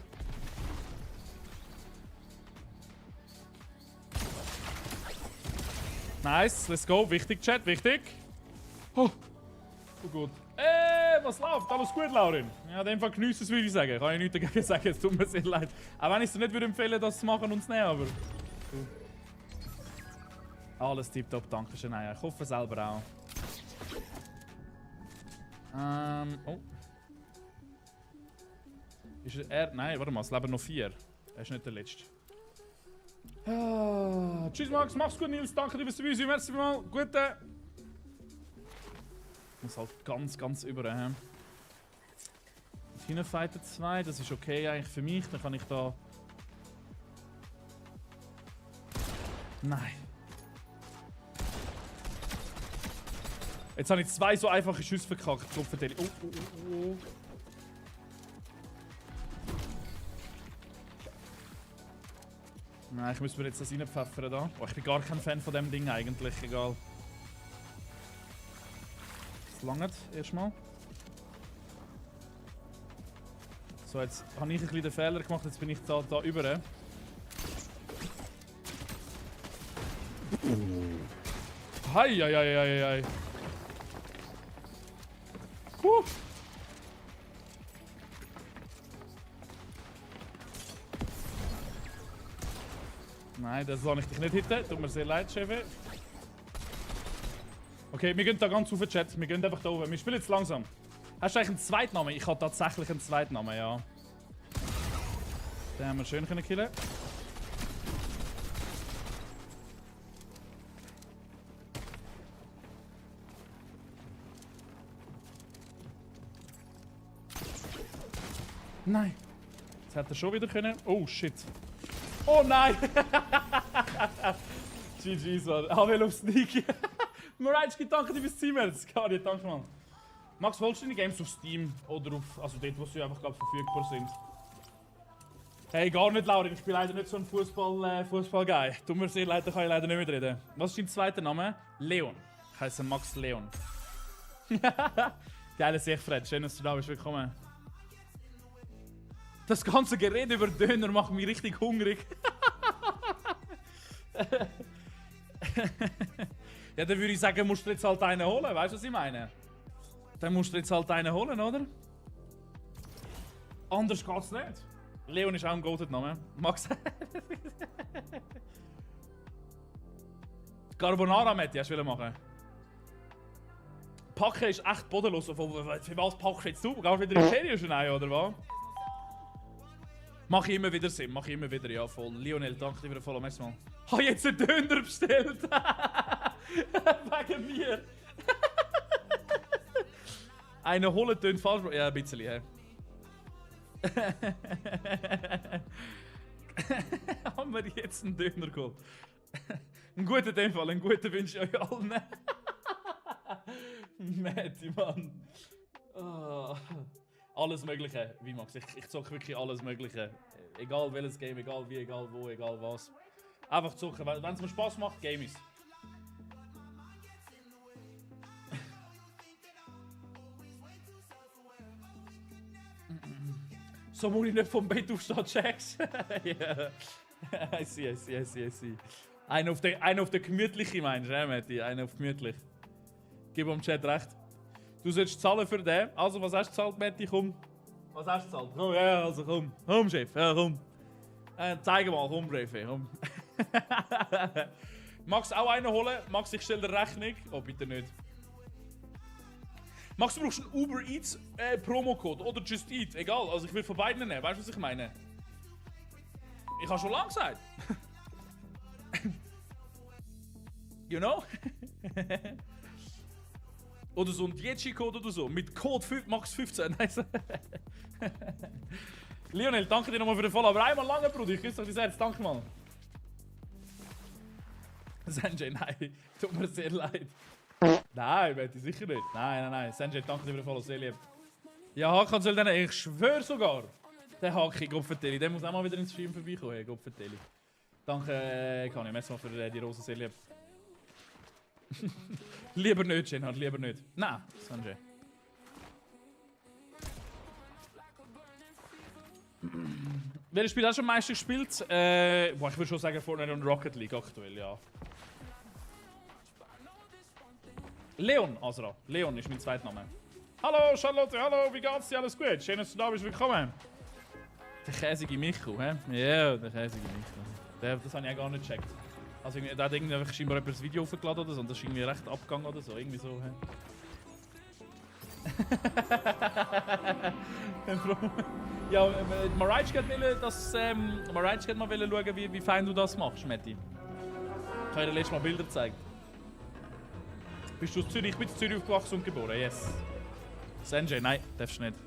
Nice, let's go. Wichtig, Chat, wichtig. Oh gut. Was läuft? Alles gut, Laurin? Ja, in dem Fall geniessen es, würde ich sagen. Kann ich nichts dagegen sagen, es tut mir sehr leid. Auch wenn ich es dir nicht empfehlen würde, das zu machen und zu nehmen, aber. Alles tipptopp, danke schön. Ich hoffe selber auch. Oh. Ist er. Nein, warte mal, es leben noch 4. Er ist nicht der Letzte. Tschüss Max, mach's gut Nils, danke dir fürs Dabeisein, merci mal, gute. Ich muss halt ganz über. Hinten fighten 2, das ist okay eigentlich für mich, dann kann ich da. Nein. Jetzt habe ich 2 so einfache Schüsse verkackt. Oh. Nein, ich muss mir jetzt das reinpfeffern da. Oh, ich bin gar kein Fan von dem Ding eigentlich, egal. Das langt erstmal. So, jetzt habe ich ein bisschen den Fehler gemacht, jetzt bin ich da über. Hei. Nein, das soll ich dich nicht hitten. Tut mir sehr leid, Chef. Okay, wir gehen da ganz auf den Chat. Wir gehen einfach da oben. Wir spielen jetzt langsam. Hast du eigentlich einen Zweitnamen? Ich habe tatsächlich einen Zweitnamen, ja. Den haben wir schön killen. Nein. Jetzt hätte er schon wieder können. Oh shit. Oh nein! GG's, Mann. Abel auf Sneaky. Marajski, danke dir fürs Teammates. Kari, danke, Mann. Max, holst du deine Games auf Steam? Oder auf. Also dort, wo sie einfach glaub, verfügbar sind? Hey, gar nicht, Laurin. Ich bin leider nicht so ein Fußball-Guy. Tut mir sehr leid, da kann ich leider nicht mitreden. Was ist dein zweiter Name? Leon. Ich heiße Max Leon. Geile Sicht, Fred. Schön, dass du da bist. Willkommen. Das ganze Gerede über Döner macht mich richtig hungrig. Ja, dann würde ich sagen, musst du jetzt halt einen holen. Weißt du, was ich meine? Dann musst du jetzt halt einen holen, oder? Anders geht's nicht. Leon ist auch ein Goated-Name. Max. Carbonara, Matti, hast du machen? Packen ist echt bodenlos. Für was packst du jetzt du? Gehst du wieder in die Ferien schon rein, oder was? Mach ich immer wieder Sinn, mach ich immer wieder, ja voll. Lionel, danke dir für den Follow, merci mal. Ich habe jetzt einen Döner bestellt! Wegen mir! Einen holen tönt falsch, ja ein bisschen, hey. Haben wir jetzt einen Döner geholt? Einen guten in dem Fall, einen guten wünsche ich euch allen. Matti, Mann. Oh. Alles Mögliche, wie Max. Ich zocke wirklich alles Mögliche. Egal welches Game, egal wie, egal wo, egal was. Einfach zocken. Wenn es mir Spaß macht, Game ist. So muss ich nicht vom Bett aufstehen, Checks. Yeah. I see. Einer auf der gemütliche meinst du, Matti? Einer auf gemütlich. Gib dem Chat recht. Du sollst zahlen für den. Also, was hast du gezahlt, Matti? Komm. Was hast du gezahlt? Komm, ja, also komm. Komm, Chef, ja, komm. Zeig mal, komm, Chef, komm. Magst du auch einen holen? Max, ich stelle dir Rechnung. Oh, bitte nicht. Max, du brauchst einen Uber Eats Promocode oder Just Eat. Egal, also ich will von beiden nehmen. Weißt du, was ich meine? Ich habe schon lange gesagt. You know? Oder so ein Dietschi-Code oder so. Mit Code 5, Max 15. Lionel, danke dir nochmal für den Follow. Aber einmal lange, Bruder. Ich küsse euch das Herz. Danke mal. Sanjay, nein. Tut mir sehr leid. Nein, Betty, sicher nicht. Nein. Sanjay, danke dir für den Follow. Sehr lieb. Ja, Hakan soll dann. Ich schwöre sogar. Der Haki, Gopfertelli. Der muss auch mal wieder ins Stream vorbeikommen. Hey, Gopfertelli. Danke, Kani. Merci mal für die Rose. Sehr lieb. Lieber nicht, Jenhard, lieber nicht. Nein, Sanjay. Welches Spiel hast du am meisten gespielt? Ich würde schon sagen Fortnite und Rocket League aktuell, ja. Leon, Azra. Leon ist mein zweiter Name. Hallo Charlotte, hallo, wie geht's dir? Alles gut? Schön, dass du da bist, willkommen. Der käsige Michu, hä? Ja, der käsige Michu. Das habe ich auch gar nicht gecheckt. Also, da hat irgendwie scheinbar jemand das Video hochgeladen oder so und das ist irgendwie recht abgegangen oder so. Irgendwie so, hä? Ja, Maraic geht mal schauen, wie fein du das machst, Matti. Ich habe dir letztes Mal Bilder gezeigt. Bist du aus Zürich? Ich bin in Zürich aufgewachsen und geboren, yes. Sanjay, nein, darfst du nicht.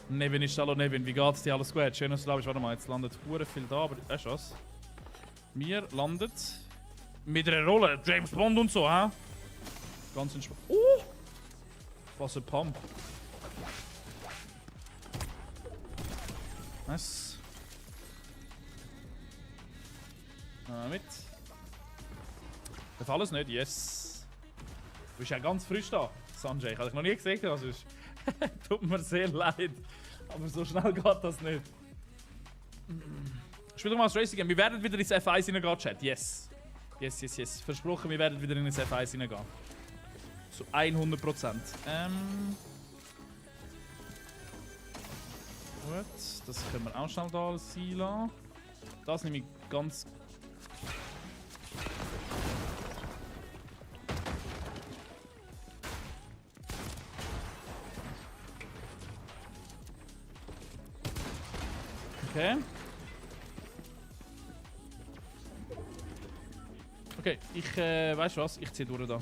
Nevin ist hallo Nevin, wie geht's dir? Alles gut? Schön, dass du da bist. Warte mal, jetzt landet hure viel da, aber weißt du was? Wir landet mit einer Rolle, James Bond und so, hä? Ganz entspannt. Oh! Was ein Pump. Nice. Mit. Darf alles nicht? Yes. Du bist ja ganz frisch da, Sanjay. Ich habe dich noch nie gesehen, also tut mir sehr leid. Aber so schnell geht das nicht. Spiel doch mal das Racing Game. Wir werden wieder ins F1 hineingehen, Chat. Yes. Yes. Versprochen, wir werden wieder ins F1 hineingehen. Zu 100%. Gut, das können wir auch schnell da sein lassen. Das nehme ich ganz... Okay. Okay, ich weißt du was? Ich ziehe durch da.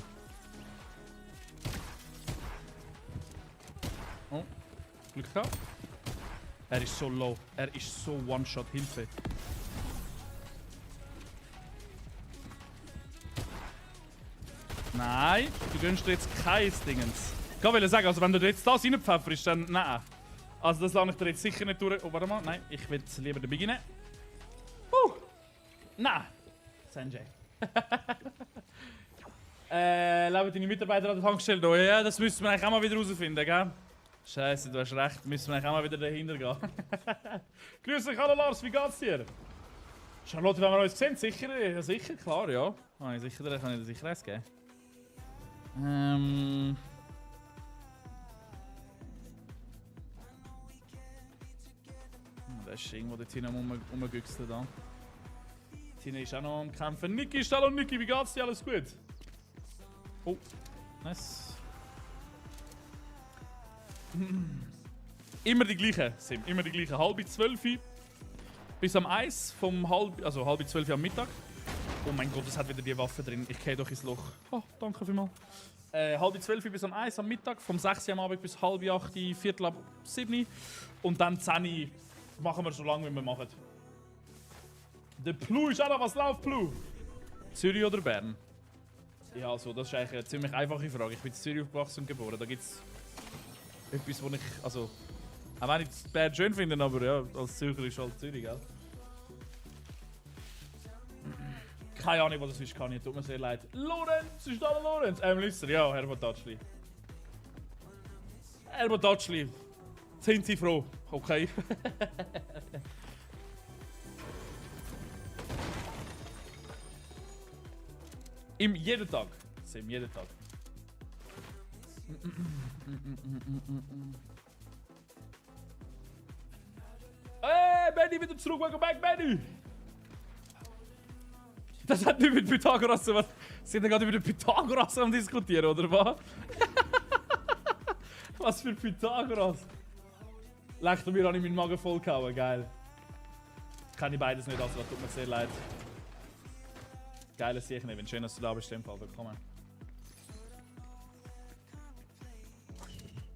Oh, Glück gehabt. Er ist so low. Er ist so One-Shot. Hilfe. Nein, du gönnst dir jetzt kein Dingens. Ich wollte sagen, also wenn du jetzt das reinpfefferst, dann nein. Also das lasse ich dir jetzt sicher nicht durch. Oh, warte mal. Nein, ich will es lieber dabei rein. Nein. Sanjay. Leben deine Mitarbeiter an der Tankstelle? Oh, ja, das müssen wir eigentlich auch mal wieder herausfinden, gell? Scheiße, du hast recht. Müssen wir eigentlich auch mal wieder dahinter gehen. Grüß dich, hallo Lars, wie geht's dir? Charlotte, wenn wir uns sehen, sicher? Ja, sicher, klar, ja. Kann ich dir sicher eins geben. Da ist irgendwo der Tina rumgegüchselt da. Tina ist auch noch am Kämpfen. Niki ist hallo Niki, wie geht's dir? Alles gut? Oh, nice. Immer die gleichen, Sim. Immer die gleichen. Halb 12 bis am 1 vom also halb 12 am Mittag. Oh mein Gott, es hat wieder die Waffe drin. Ich gehe doch ins Loch. Oh, danke vielmals. Halb 12 bis am 1 am Mittag. Vom 6 am Abend bis halb 8, Viertel ab 7. Und dann 10 machen wir so lange, wie wir machen. Der Plu ist auch noch, was läuft, Plu? Zürich oder Bern? Ja, also, das ist eigentlich eine ziemlich einfache Frage. Ich bin in Zürich aufgewachsen und geboren. Da gibt es etwas, wo ich. Also. Auch wenn ich Bern schön finde, aber ja, als Zürcher ist halt Zürich, gell? Keine Ahnung, was das ist, kann ich. Tut mir sehr leid. Lorenz, ist da der Lorenz? Lister, ja, Herr Tatschli. Herr Tatschli. Sind Sie froh? Okay. Jeden Tag. Sim, jeden Tag. Hey, Benny, wieder zurück. Welcome back, Benny. Das hat nicht mit Pythagoras was. Sie sind gerade über den Pythagoras am diskutieren, oder was? Was für Pythagoras? Leicht mir an in meinen Magen vollgehauen, geil. Kann ich beides nicht, also das tut mir sehr leid. Geiles sehe ich nicht, schön, dass du da bist, im Fall willkommen.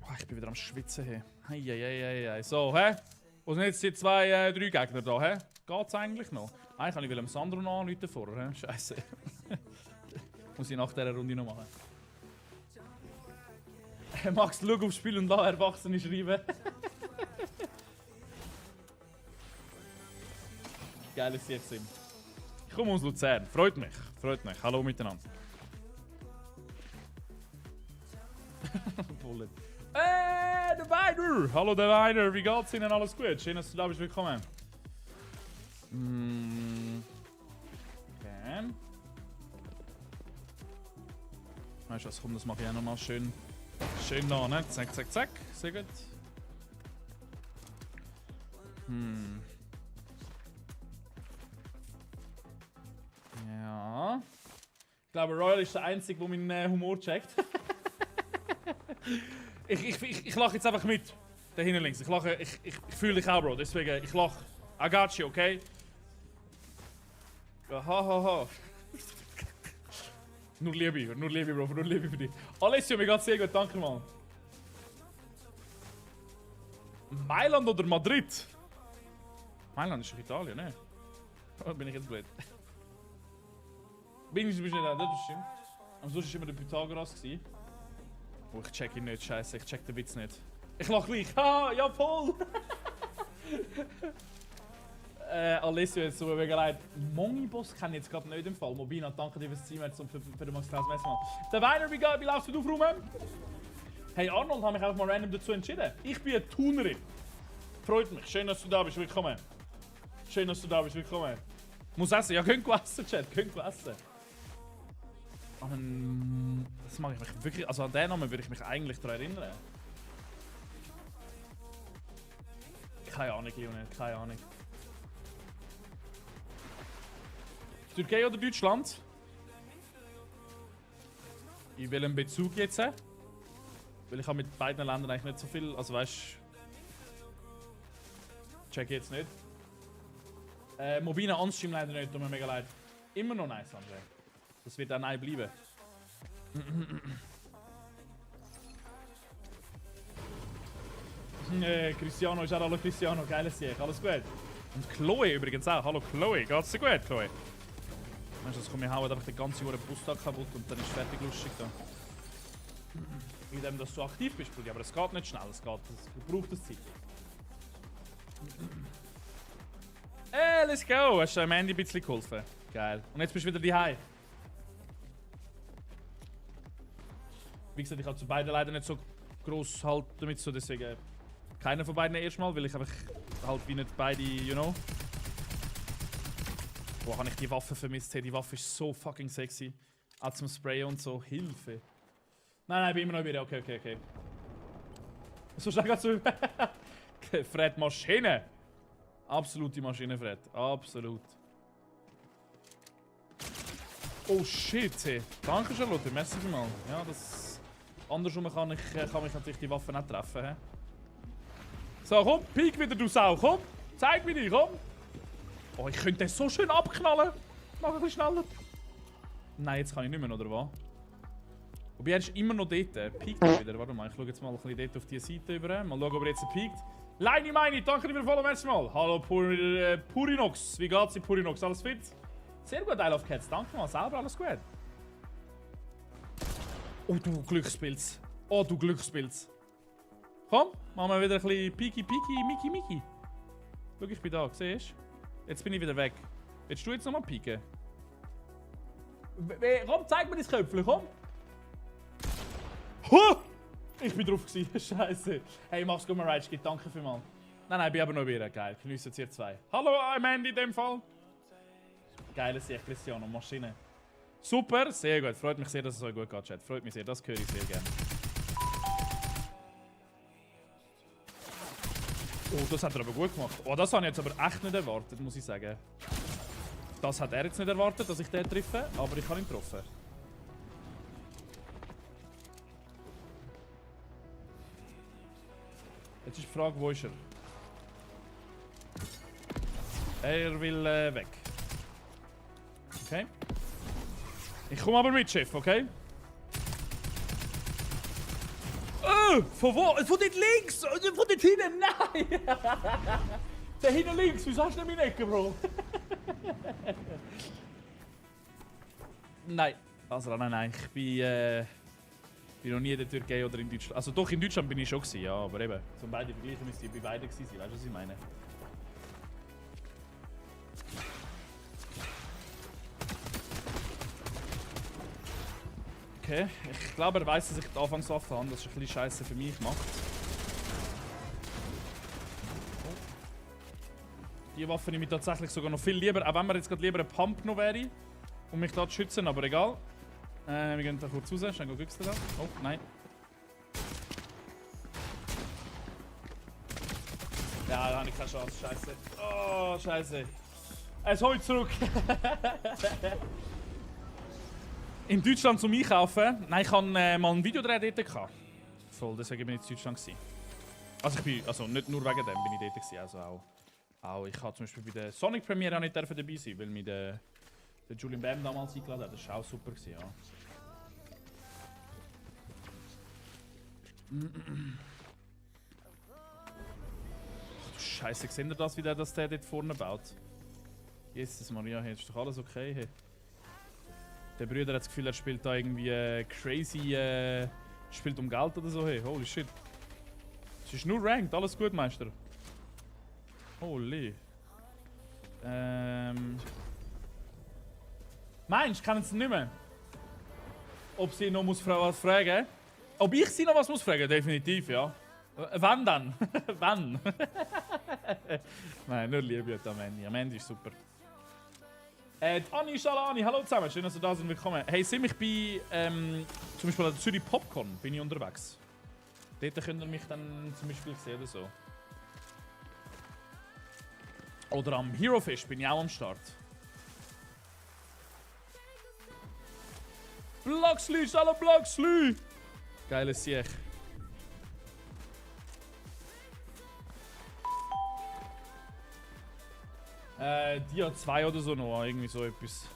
Oh, ich bin wieder am Schwitzen hier. Heieieiei. So, hä? Wo sind jetzt die 2, 3 Gegner da, hä? Geht's eigentlich noch? Eigentlich kann ich dem Sandro noch anrufen vorher, hä? Scheiße. Muss ich nach dieser Runde noch machen. Max, schau aufs Spiel und lass Erwachsene schreiben. Geiles Sieg-Sim. Ich komme aus Luzern. Freut mich. Freut mich. Hallo miteinander. Der Weiner! Hallo der Weiner, wie geht's Ihnen? Alles gut? Schön, dass du da bist. Willkommen. Okay. Weißt du was, komm, das mache ich auch nochmal schön. Schön da, ne? Zack, zack, zack. Sehr gut. Ja. Ich glaube, Royal ist der Einzige, der meinen Humor checkt. ich lache jetzt einfach mit. Da hinten links. Ich lache, ich fühle dich auch, Bro. Deswegen, ich lache. I got you, okay? Ha, ha, ha. Nur Liebe, Bro. Nur Liebe für dich. Alessio, mir geht's sehr gut. Danke, Mann. Mailand oder Madrid? Mailand ist doch Italien, ne? Oh, bin ich jetzt blöd. Bist nicht da, das stimmt. Am sonst war immer der Pythagoras. Oh, ich check ihn nicht, scheiße, ich check den Witz nicht. Ich lach gleich. Ha, ja voll! Alessio, jetzt so wegen leid. Mongiboss kenne ich jetzt gerade nicht im Fall. Mobina, danke dir fürs Team und für den Max Klaus Messmann. Der Weiner, wie laufst du aufräumen? Hey Arnold, habe mich einfach mal random dazu entschieden. Ich bin eine Tunerin. Freut mich, schön, dass du da bist, willkommen. Schön, dass du da bist, willkommen. Muss essen, ja, könnt essen, Chat, könnt essen. Das mache ich mich wirklich, also an den Namen würde ich mich eigentlich daran erinnern. Keine Ahnung, Leonel, keine Ahnung. Türkei oder Deutschland? In welchem Bezug jetzt? Weil ich habe mit beiden Ländern eigentlich nicht so viel, also weißt du. Check jetzt nicht. Mobina On-Stream leider nicht, tut mir mega leid. Immer noch nice, André. Das wird auch nein bleiben. Cristiano ist auch hallo Cristiano, geiles Sieg, alles gut. Und Chloe übrigens auch, hallo Chloe, geht's dir gut, Chloe? Weißt du, das kommt mir hauen einfach den ganzen Uhr Bustag kaputt und dann ist fertig lustig da. Indem dass du aktiv bist, Brudi, aber es geht nicht schnell, es braucht eine Zeit. Let's go! Hast du am Ende ein bisschen geholfen? Geil. Und jetzt bist du wieder daheim. Wie gesagt, ich habe zu beiden leider nicht so gross halt damit so, deswegen keiner von beiden erstmal, weil ich einfach halt wie nicht beide, you know. Boah, habe ich die Waffe vermisst. Hey, die Waffe ist so fucking sexy. Auch zum Sprayen und so. Hilfe. Nein, ich bin immer noch wieder. Okay. So schnell geht's so. Fred, Maschine. Absolute Maschine, Fred. Absolut. Oh shit, hey. Danke Charlotte, merci mal. Ja, das... Andersrum kann mich natürlich die Waffe nicht treffen. He? So, komm, peek wieder, du Sau, komm! Zeig mir dich, komm! Oh, ich könnte das so schön abknallen! Mach ein bisschen schneller. Nein, jetzt kann ich nicht mehr, oder was? Wobei, er ist immer noch dort. Er peekt wieder. Warte mal, ich schaue jetzt mal ein bisschen dort auf die Seite über. Mal schauen, ob er jetzt peekt. Leini meine, danke dir für Follow, merci mal. Hallo Purinox, wie geht's dir Purinox? Alles fit? Sehr gut, I love Cats. Danke mal, selber alles gut. Oh, du Glückspilz. Oh, du Glückspilz. Komm, machen wir wieder ein bisschen Piki, Miki. Schau, ich bin da, siehst du? Jetzt bin ich wieder weg. Willst du jetzt nochmal pieken? Komm, zeig mir dein Köpfchen, komm! Huh! Ich bin drauf gewesen, scheiße. Hey, mach's gut, Rage, danke vielmals. Nein, bin aber noch wieder geil. Geniessen ihr zwei. Hallo, Mandy in dem Fall. Geiles Sieg, Cristiano, Maschine. Super, sehr gut. Freut mich sehr, dass es euch gut geht, Chat. Freut mich sehr, das höre ich sehr gerne. Oh, das hat er aber gut gemacht. Oh, das habe ich jetzt aber echt nicht erwartet, muss ich sagen. Das hat er jetzt nicht erwartet, dass ich den treffe, aber ich habe ihn getroffen. Jetzt ist die Frage, wo ist er? Er will weg. Okay. Ich komme aber mit, Chef, okay? Von wo? Von dort links! Von dort hinten! Nein! Der hinten links! Wieso hast du nicht meine Ecke, Bro? Nein. Also nein. Ich bin noch nie in der Türkei oder in Deutschland. Also doch, in Deutschland bin ich schon gewesen, ja, aber eben. Zum beide vergleichen müsste ich bei beiden gewesen sein. Weißt du, was ich meine? Okay, ich glaube, er weiss, dass ich die Anfangswaffe habe. Das ist ein bisschen scheiße für mich macht. Die Waffe nehme ich tatsächlich sogar noch viel lieber, auch wenn mir jetzt gerade lieber ein Pump noch wäre, um mich da zu schützen, aber egal. Wir gehen da kurz raus, schnell güchsen da. Oh, nein. Ja, da habe ich keine Chance, scheiße. Oh, scheiße. Es holt zurück. In Deutschland zum Einkaufen? Nein, ich hatte mal ein Videodreh dort gehabt. Voll, deswegen bin ich in Deutschland gewesen. Also nicht nur wegen dem bin ich dort gewesen, also auch ich habe zum Beispiel bei der Sonic Premiere auch nicht dabei sein, weil mich der Julian Bam damals eingeladen hat. Das war auch super gewesen, ja. Ach du Scheiße, seht ihr das, wie der dort vorne baut? Jesus Maria, hey, ist doch alles okay? Hey. Der Bruder hat das Gefühl, er spielt da irgendwie crazy, spielt um Geld oder so. Hey, holy shit. Es ist nur ranked, alles gut, Meister. Holy. Meinst du, kennen sie nicht mehr? Ob sie noch was fragen? Ob ich sie noch was muss fragen? Definitiv, ja. Wann dann? Wann? Nein, nur Liebe am Ende. Am Ende ist super. Anni Schalani, hallo zusammen, schön, dass ihr da seid, willkommen. Hey, seht mich bei zum Beispiel an der Zürich Popcorn bin ich unterwegs. Dort könnt ihr mich dann zum Beispiel sehen oder so. Oder am Hero Fish bin ich auch am Start. Bloxley, hallo Bloxley! Geiles Sieg. Die hat 2 oder so noch, irgendwie so etwas.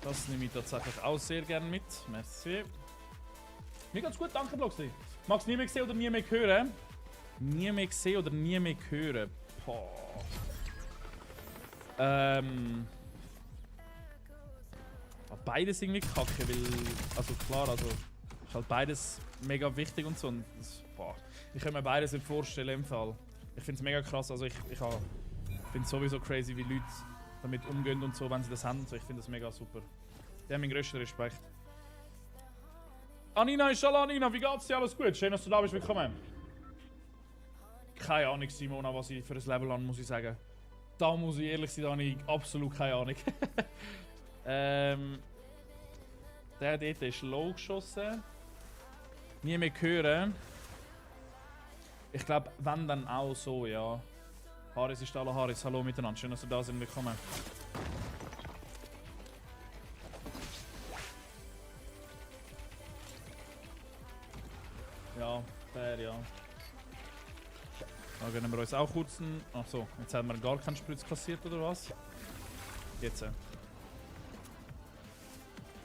Das nehme ich tatsächlich auch sehr gerne mit. Merci. Mir geht's gut, danke Bloxley. Magst du nie mehr sehen oder nie mehr hören? Nie mehr gesehen oder nie mehr hören? Boah. Beides irgendwie kacke, weil. Also klar, also. Ist halt beides mega wichtig und so. Und das, boah. Ich kann mir beides nicht vorstellen im Fall. Ich finde es mega krass. Also ich finde es sowieso crazy, wie Leute damit umgehen und so, wenn sie das haben. So, ich finde das mega super. Die haben meinen grössten Respekt. Anina, inshallah, Anina, wie geht's dir? Alles gut? Schön, dass du da bist. Willkommen. Keine Ahnung, Simona, was ich für ein Level an muss ich sagen. Da muss ich ehrlich sein, da habe ich absolut keine Ahnung. Der dort ist low geschossen. Nie mehr hören. Ich glaube, wenn dann auch so, ja. Haris ist alle Haris. Hallo miteinander. Schön, dass ihr da sind. Willkommen. Ja, fair, ja. Da gönnen wir uns auch kurz einen... Achso, jetzt haben wir gar keinen Spritz kassiert, oder was? Jetzt.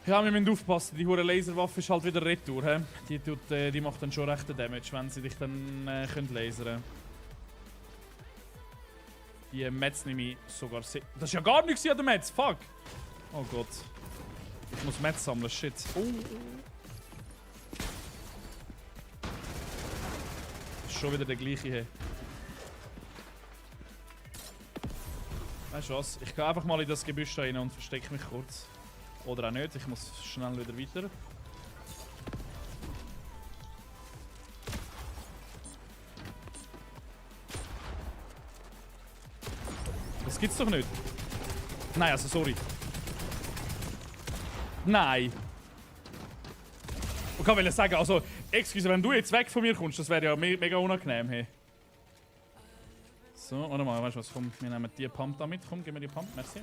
Ja, wir müssen aufpassen. Die hure Laserwaffe ist halt wieder Retour. He? Die macht dann schon rechten Damage, wenn sie dich dann können lasern. Die Metz nehme ich sogar sehr... Das ist ja gar nichts an der Metz, fuck! Oh Gott. Ich muss Metz sammeln, shit. Oh. Das ist schon wieder der gleiche hier. Weißt du was? Ich gehe einfach mal in das Gebüsch rein und verstecke mich kurz. Oder auch nicht, ich muss schnell wieder weiter. Das gibt's doch nicht. Nein, also sorry. Nein. Ich kann sagen, also, excuse, wenn du jetzt weg von mir kommst, das wäre ja mega unangenehm. Hey. So, warte mal, weißt du was? Komm, wir nehmen die Pump da mit. Komm, gib mir die Pump, merci.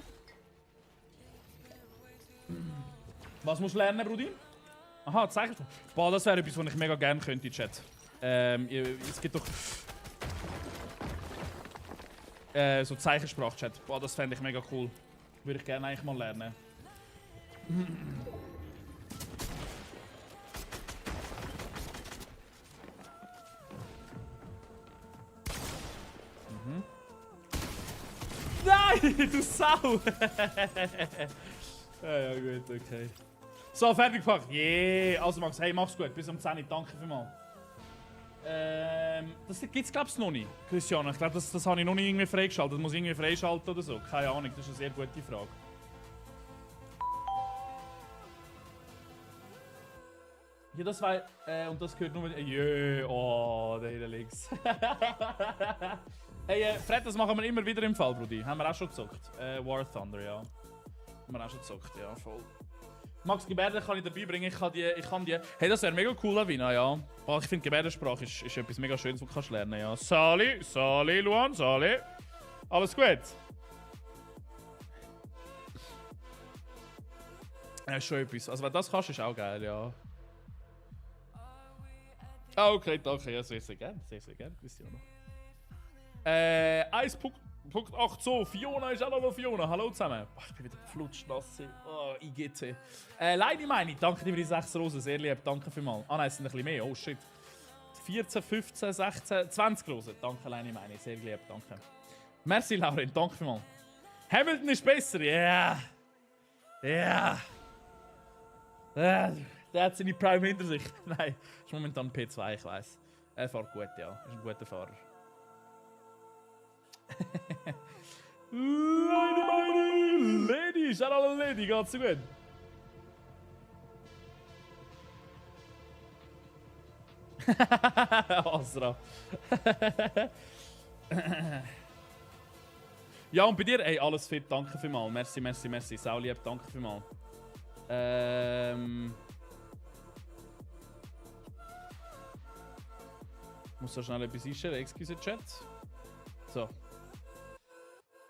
Was musst du lernen, Brudi? Aha, Zeichensprache. Boah, das wäre etwas, was ich mega gerne könnte, Chat. Es gibt doch... so Zeichensprache-Chat. Boah, das fände ich mega cool. Würde ich gerne eigentlich mal lernen. Nein, du Sau! Ja, gut, okay. So, fertig gemacht. Yeah. Also Max, hey, mach's gut. Bis um 10 Uhr. Danke vielmals. Das gibt's glaube ich noch nicht, Christian. Ich glaube, das habe ich noch nicht irgendwie freigeschaltet. Das muss ich irgendwie freischalten oder so. Keine Ahnung, das ist eine sehr gute Frage. Ja, das war... und das gehört nur mit... Oh, der hier links. Hey, Fred, das machen wir immer wieder im Fall, Brudi. Haben wir auch schon gezockt. War Thunder, ja. Haben wir auch schon gezockt, ja, voll. Max, Gebärden kann ich dabei bringen, ich kann die... Hey, das wäre mega cool, Lavina, ja. Oh, ich finde, Gebärdensprache ist etwas mega Schönes, was du kannst lernen, ja. Sali, Luan, Sali. Alles gut? Ja, ist schon etwas. Also, wenn das kannst, ist auch geil, ja. Ah, okay, danke, ja, sehr, sehr gerne, Cristiano. 1.8 so, Fiona ist auch noch Fiona. Hallo zusammen. Oh, ich bin wieder geflutscht, oh, IGT. Leine meine, danke dir für die 6 Rosen, sehr lieb, danke vielmals. Ah nein, es sind ein bisschen mehr, oh shit. 14, 15, 16, 20 Rosen, danke Leine meine, sehr lieb, danke. Merci Lauren, danke vielmals. Hamilton ist besser, ja. Ja. Der hat seine Prime hinter sich. Nein, ist momentan P2, ich weiss. Er fährt gut, ja, ist ein guter Fahrer. Meine Lady, schau alle Lady, geht's so gut? Asra. Ja, und bei dir, ey, alles fit, danke vielmals. Merci. Sau lieb, danke vielmals. Ich muss so schnell etwas einstellen, excuse Chat. So.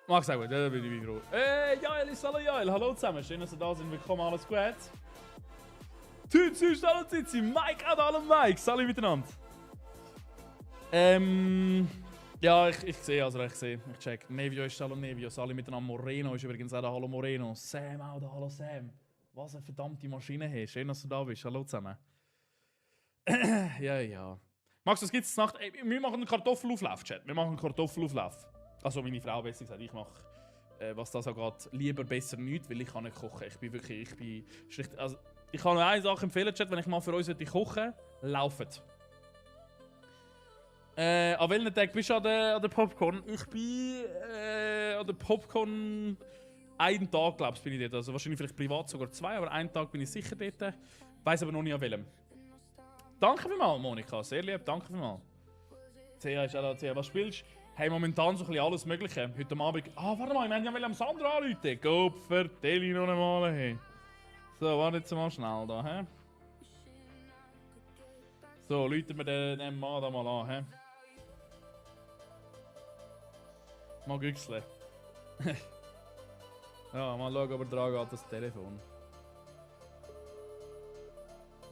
Mach's auch gut, da bin ich wieder froh. Jael, hallo Jael, hallo zusammen, schön, dass ihr da sind, willkommen, alles gut? Tschüss, hallo Zizi, Mike, hallo Mike, salut miteinander. Ja, ich sehe, ich check. Nevio ist hallo Nevio, salut miteinander, Moreno ist übrigens auch da, hallo Moreno. Sam auch da, hallo Sam. Was eine verdammte Maschine hier, schön, dass du da bist, hallo zusammen. Ja. Max, was gibt's Nacht? Ey, wir machen einen Kartoffelauflauf, Chat, wir machen einen Kartoffelauflauf. Also meine Frau besser gesagt, ich mache, was das angeht, lieber besser nichts, weil ich kann nicht kochen. Ich bin schlicht, also ich kann nur eine Sache empfehlen, Chat, wenn ich mal für uns kochen laufen. An welchem Tag bist du an der Popcorn? Ich bin an der Popcorn einen Tag, glaube ich, bin ich dort. Also wahrscheinlich vielleicht privat sogar 2, aber einen Tag bin ich sicher dort. Weiss aber noch nicht an welchem. Danke vielmals, Monika, sehr lieb, danke vielmals. Thea ist auch da, Thea, was spielst du? Hey, momentan so ein bisschen alles Mögliche. Heute Abend... Ah, warte mal, wir haben ja am Sandra anrufen. Gopfer, Teli noch einmal. Hey. So, warte jetzt mal schnell da, hä? So, rufen wir den Mann da mal an, hä? Mal güchseln. Ja, mal schauen, ob er dran geht, das Telefon.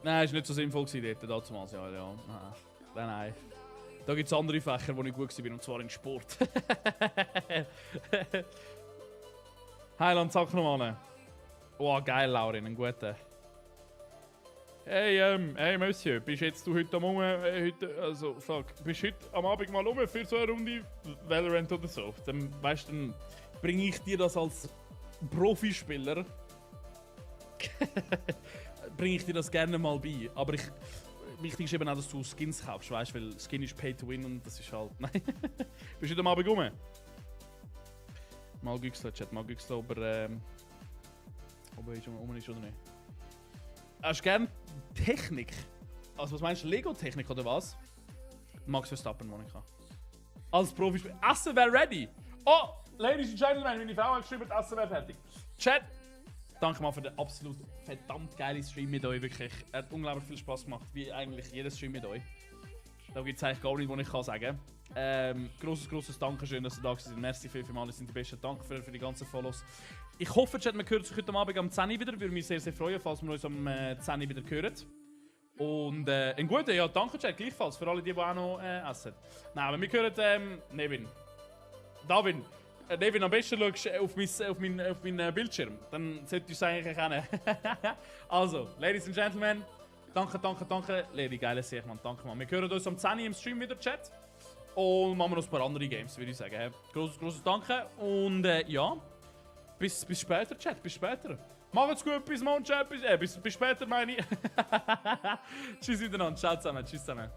Nein, ist nicht so sinnvoll gewesen dort, damals. Ja. Nein. Da gibt es andere Fächer, wo ich gut war, und zwar in Sport. Heiland, sag noch an. Oh, geil, Laurin, ein guter. Hey, Monsieur, bist jetzt du heute bist heute am Abend mal rum für so eine Runde Valorant oder so? Dann, weißt du, dann bringe ich dir das als Profispieler. Bringe ich dir das gerne mal bei. Aber wichtig ist eben auch, dass du Skins kaufst, weißt du, weil Skin ist Pay to Win und das ist halt. Nein. Bist du heute am Abend rum? Mal güchseln, Chat, mal güchseln, ob er ist oder nicht. Hast du gerne Technik? Also was meinst du, Lego-Technik oder was? Max Verstappen, Monika. Als Profispieler. Essen wäre ready! Oh, Ladies and Gentlemen, meine Frau hat geschrieben, Essen wäre fertig. Chat, danke mal für den absolut verdammt geilen Stream mit euch, wirklich. Er hat unglaublich viel Spaß gemacht, wie eigentlich jeder Stream mit euch. Da gibt es eigentlich gar nichts, was ich sagen kann. Grosses Dankeschön, dass ihr da seid. Merci vielmals, ihr seid die Besten. Danke für die ganzen Follows. Ich hoffe, Chat, wir hören uns heute Abend am 10 Uhr wieder. Würde mich sehr, sehr freuen, falls wir uns am 10 Uhr wieder hören. Und ein guter, ja, danke, Chat, gleichfalls für alle, die auch noch essen. Nein, aber wir hören Nevin. Davin. Nevin, am besten schaust du auf meinen Bildschirm. Dann solltest du es eigentlich kennen. Also, Ladies and Gentlemen, danke. Lady, geile Sache, man. Danke, man. Wir hören uns am 10 Uhr im Stream wieder, Chat. Und machen wir noch ein paar andere Games, würde ich sagen. Grosses Danke. Und ja, bis später, Chat. Bis später. Macht's gut, bis morgen, Chat. Bis später, meine ich. Tschüss miteinander. Ciao zusammen. Tschüss zusammen.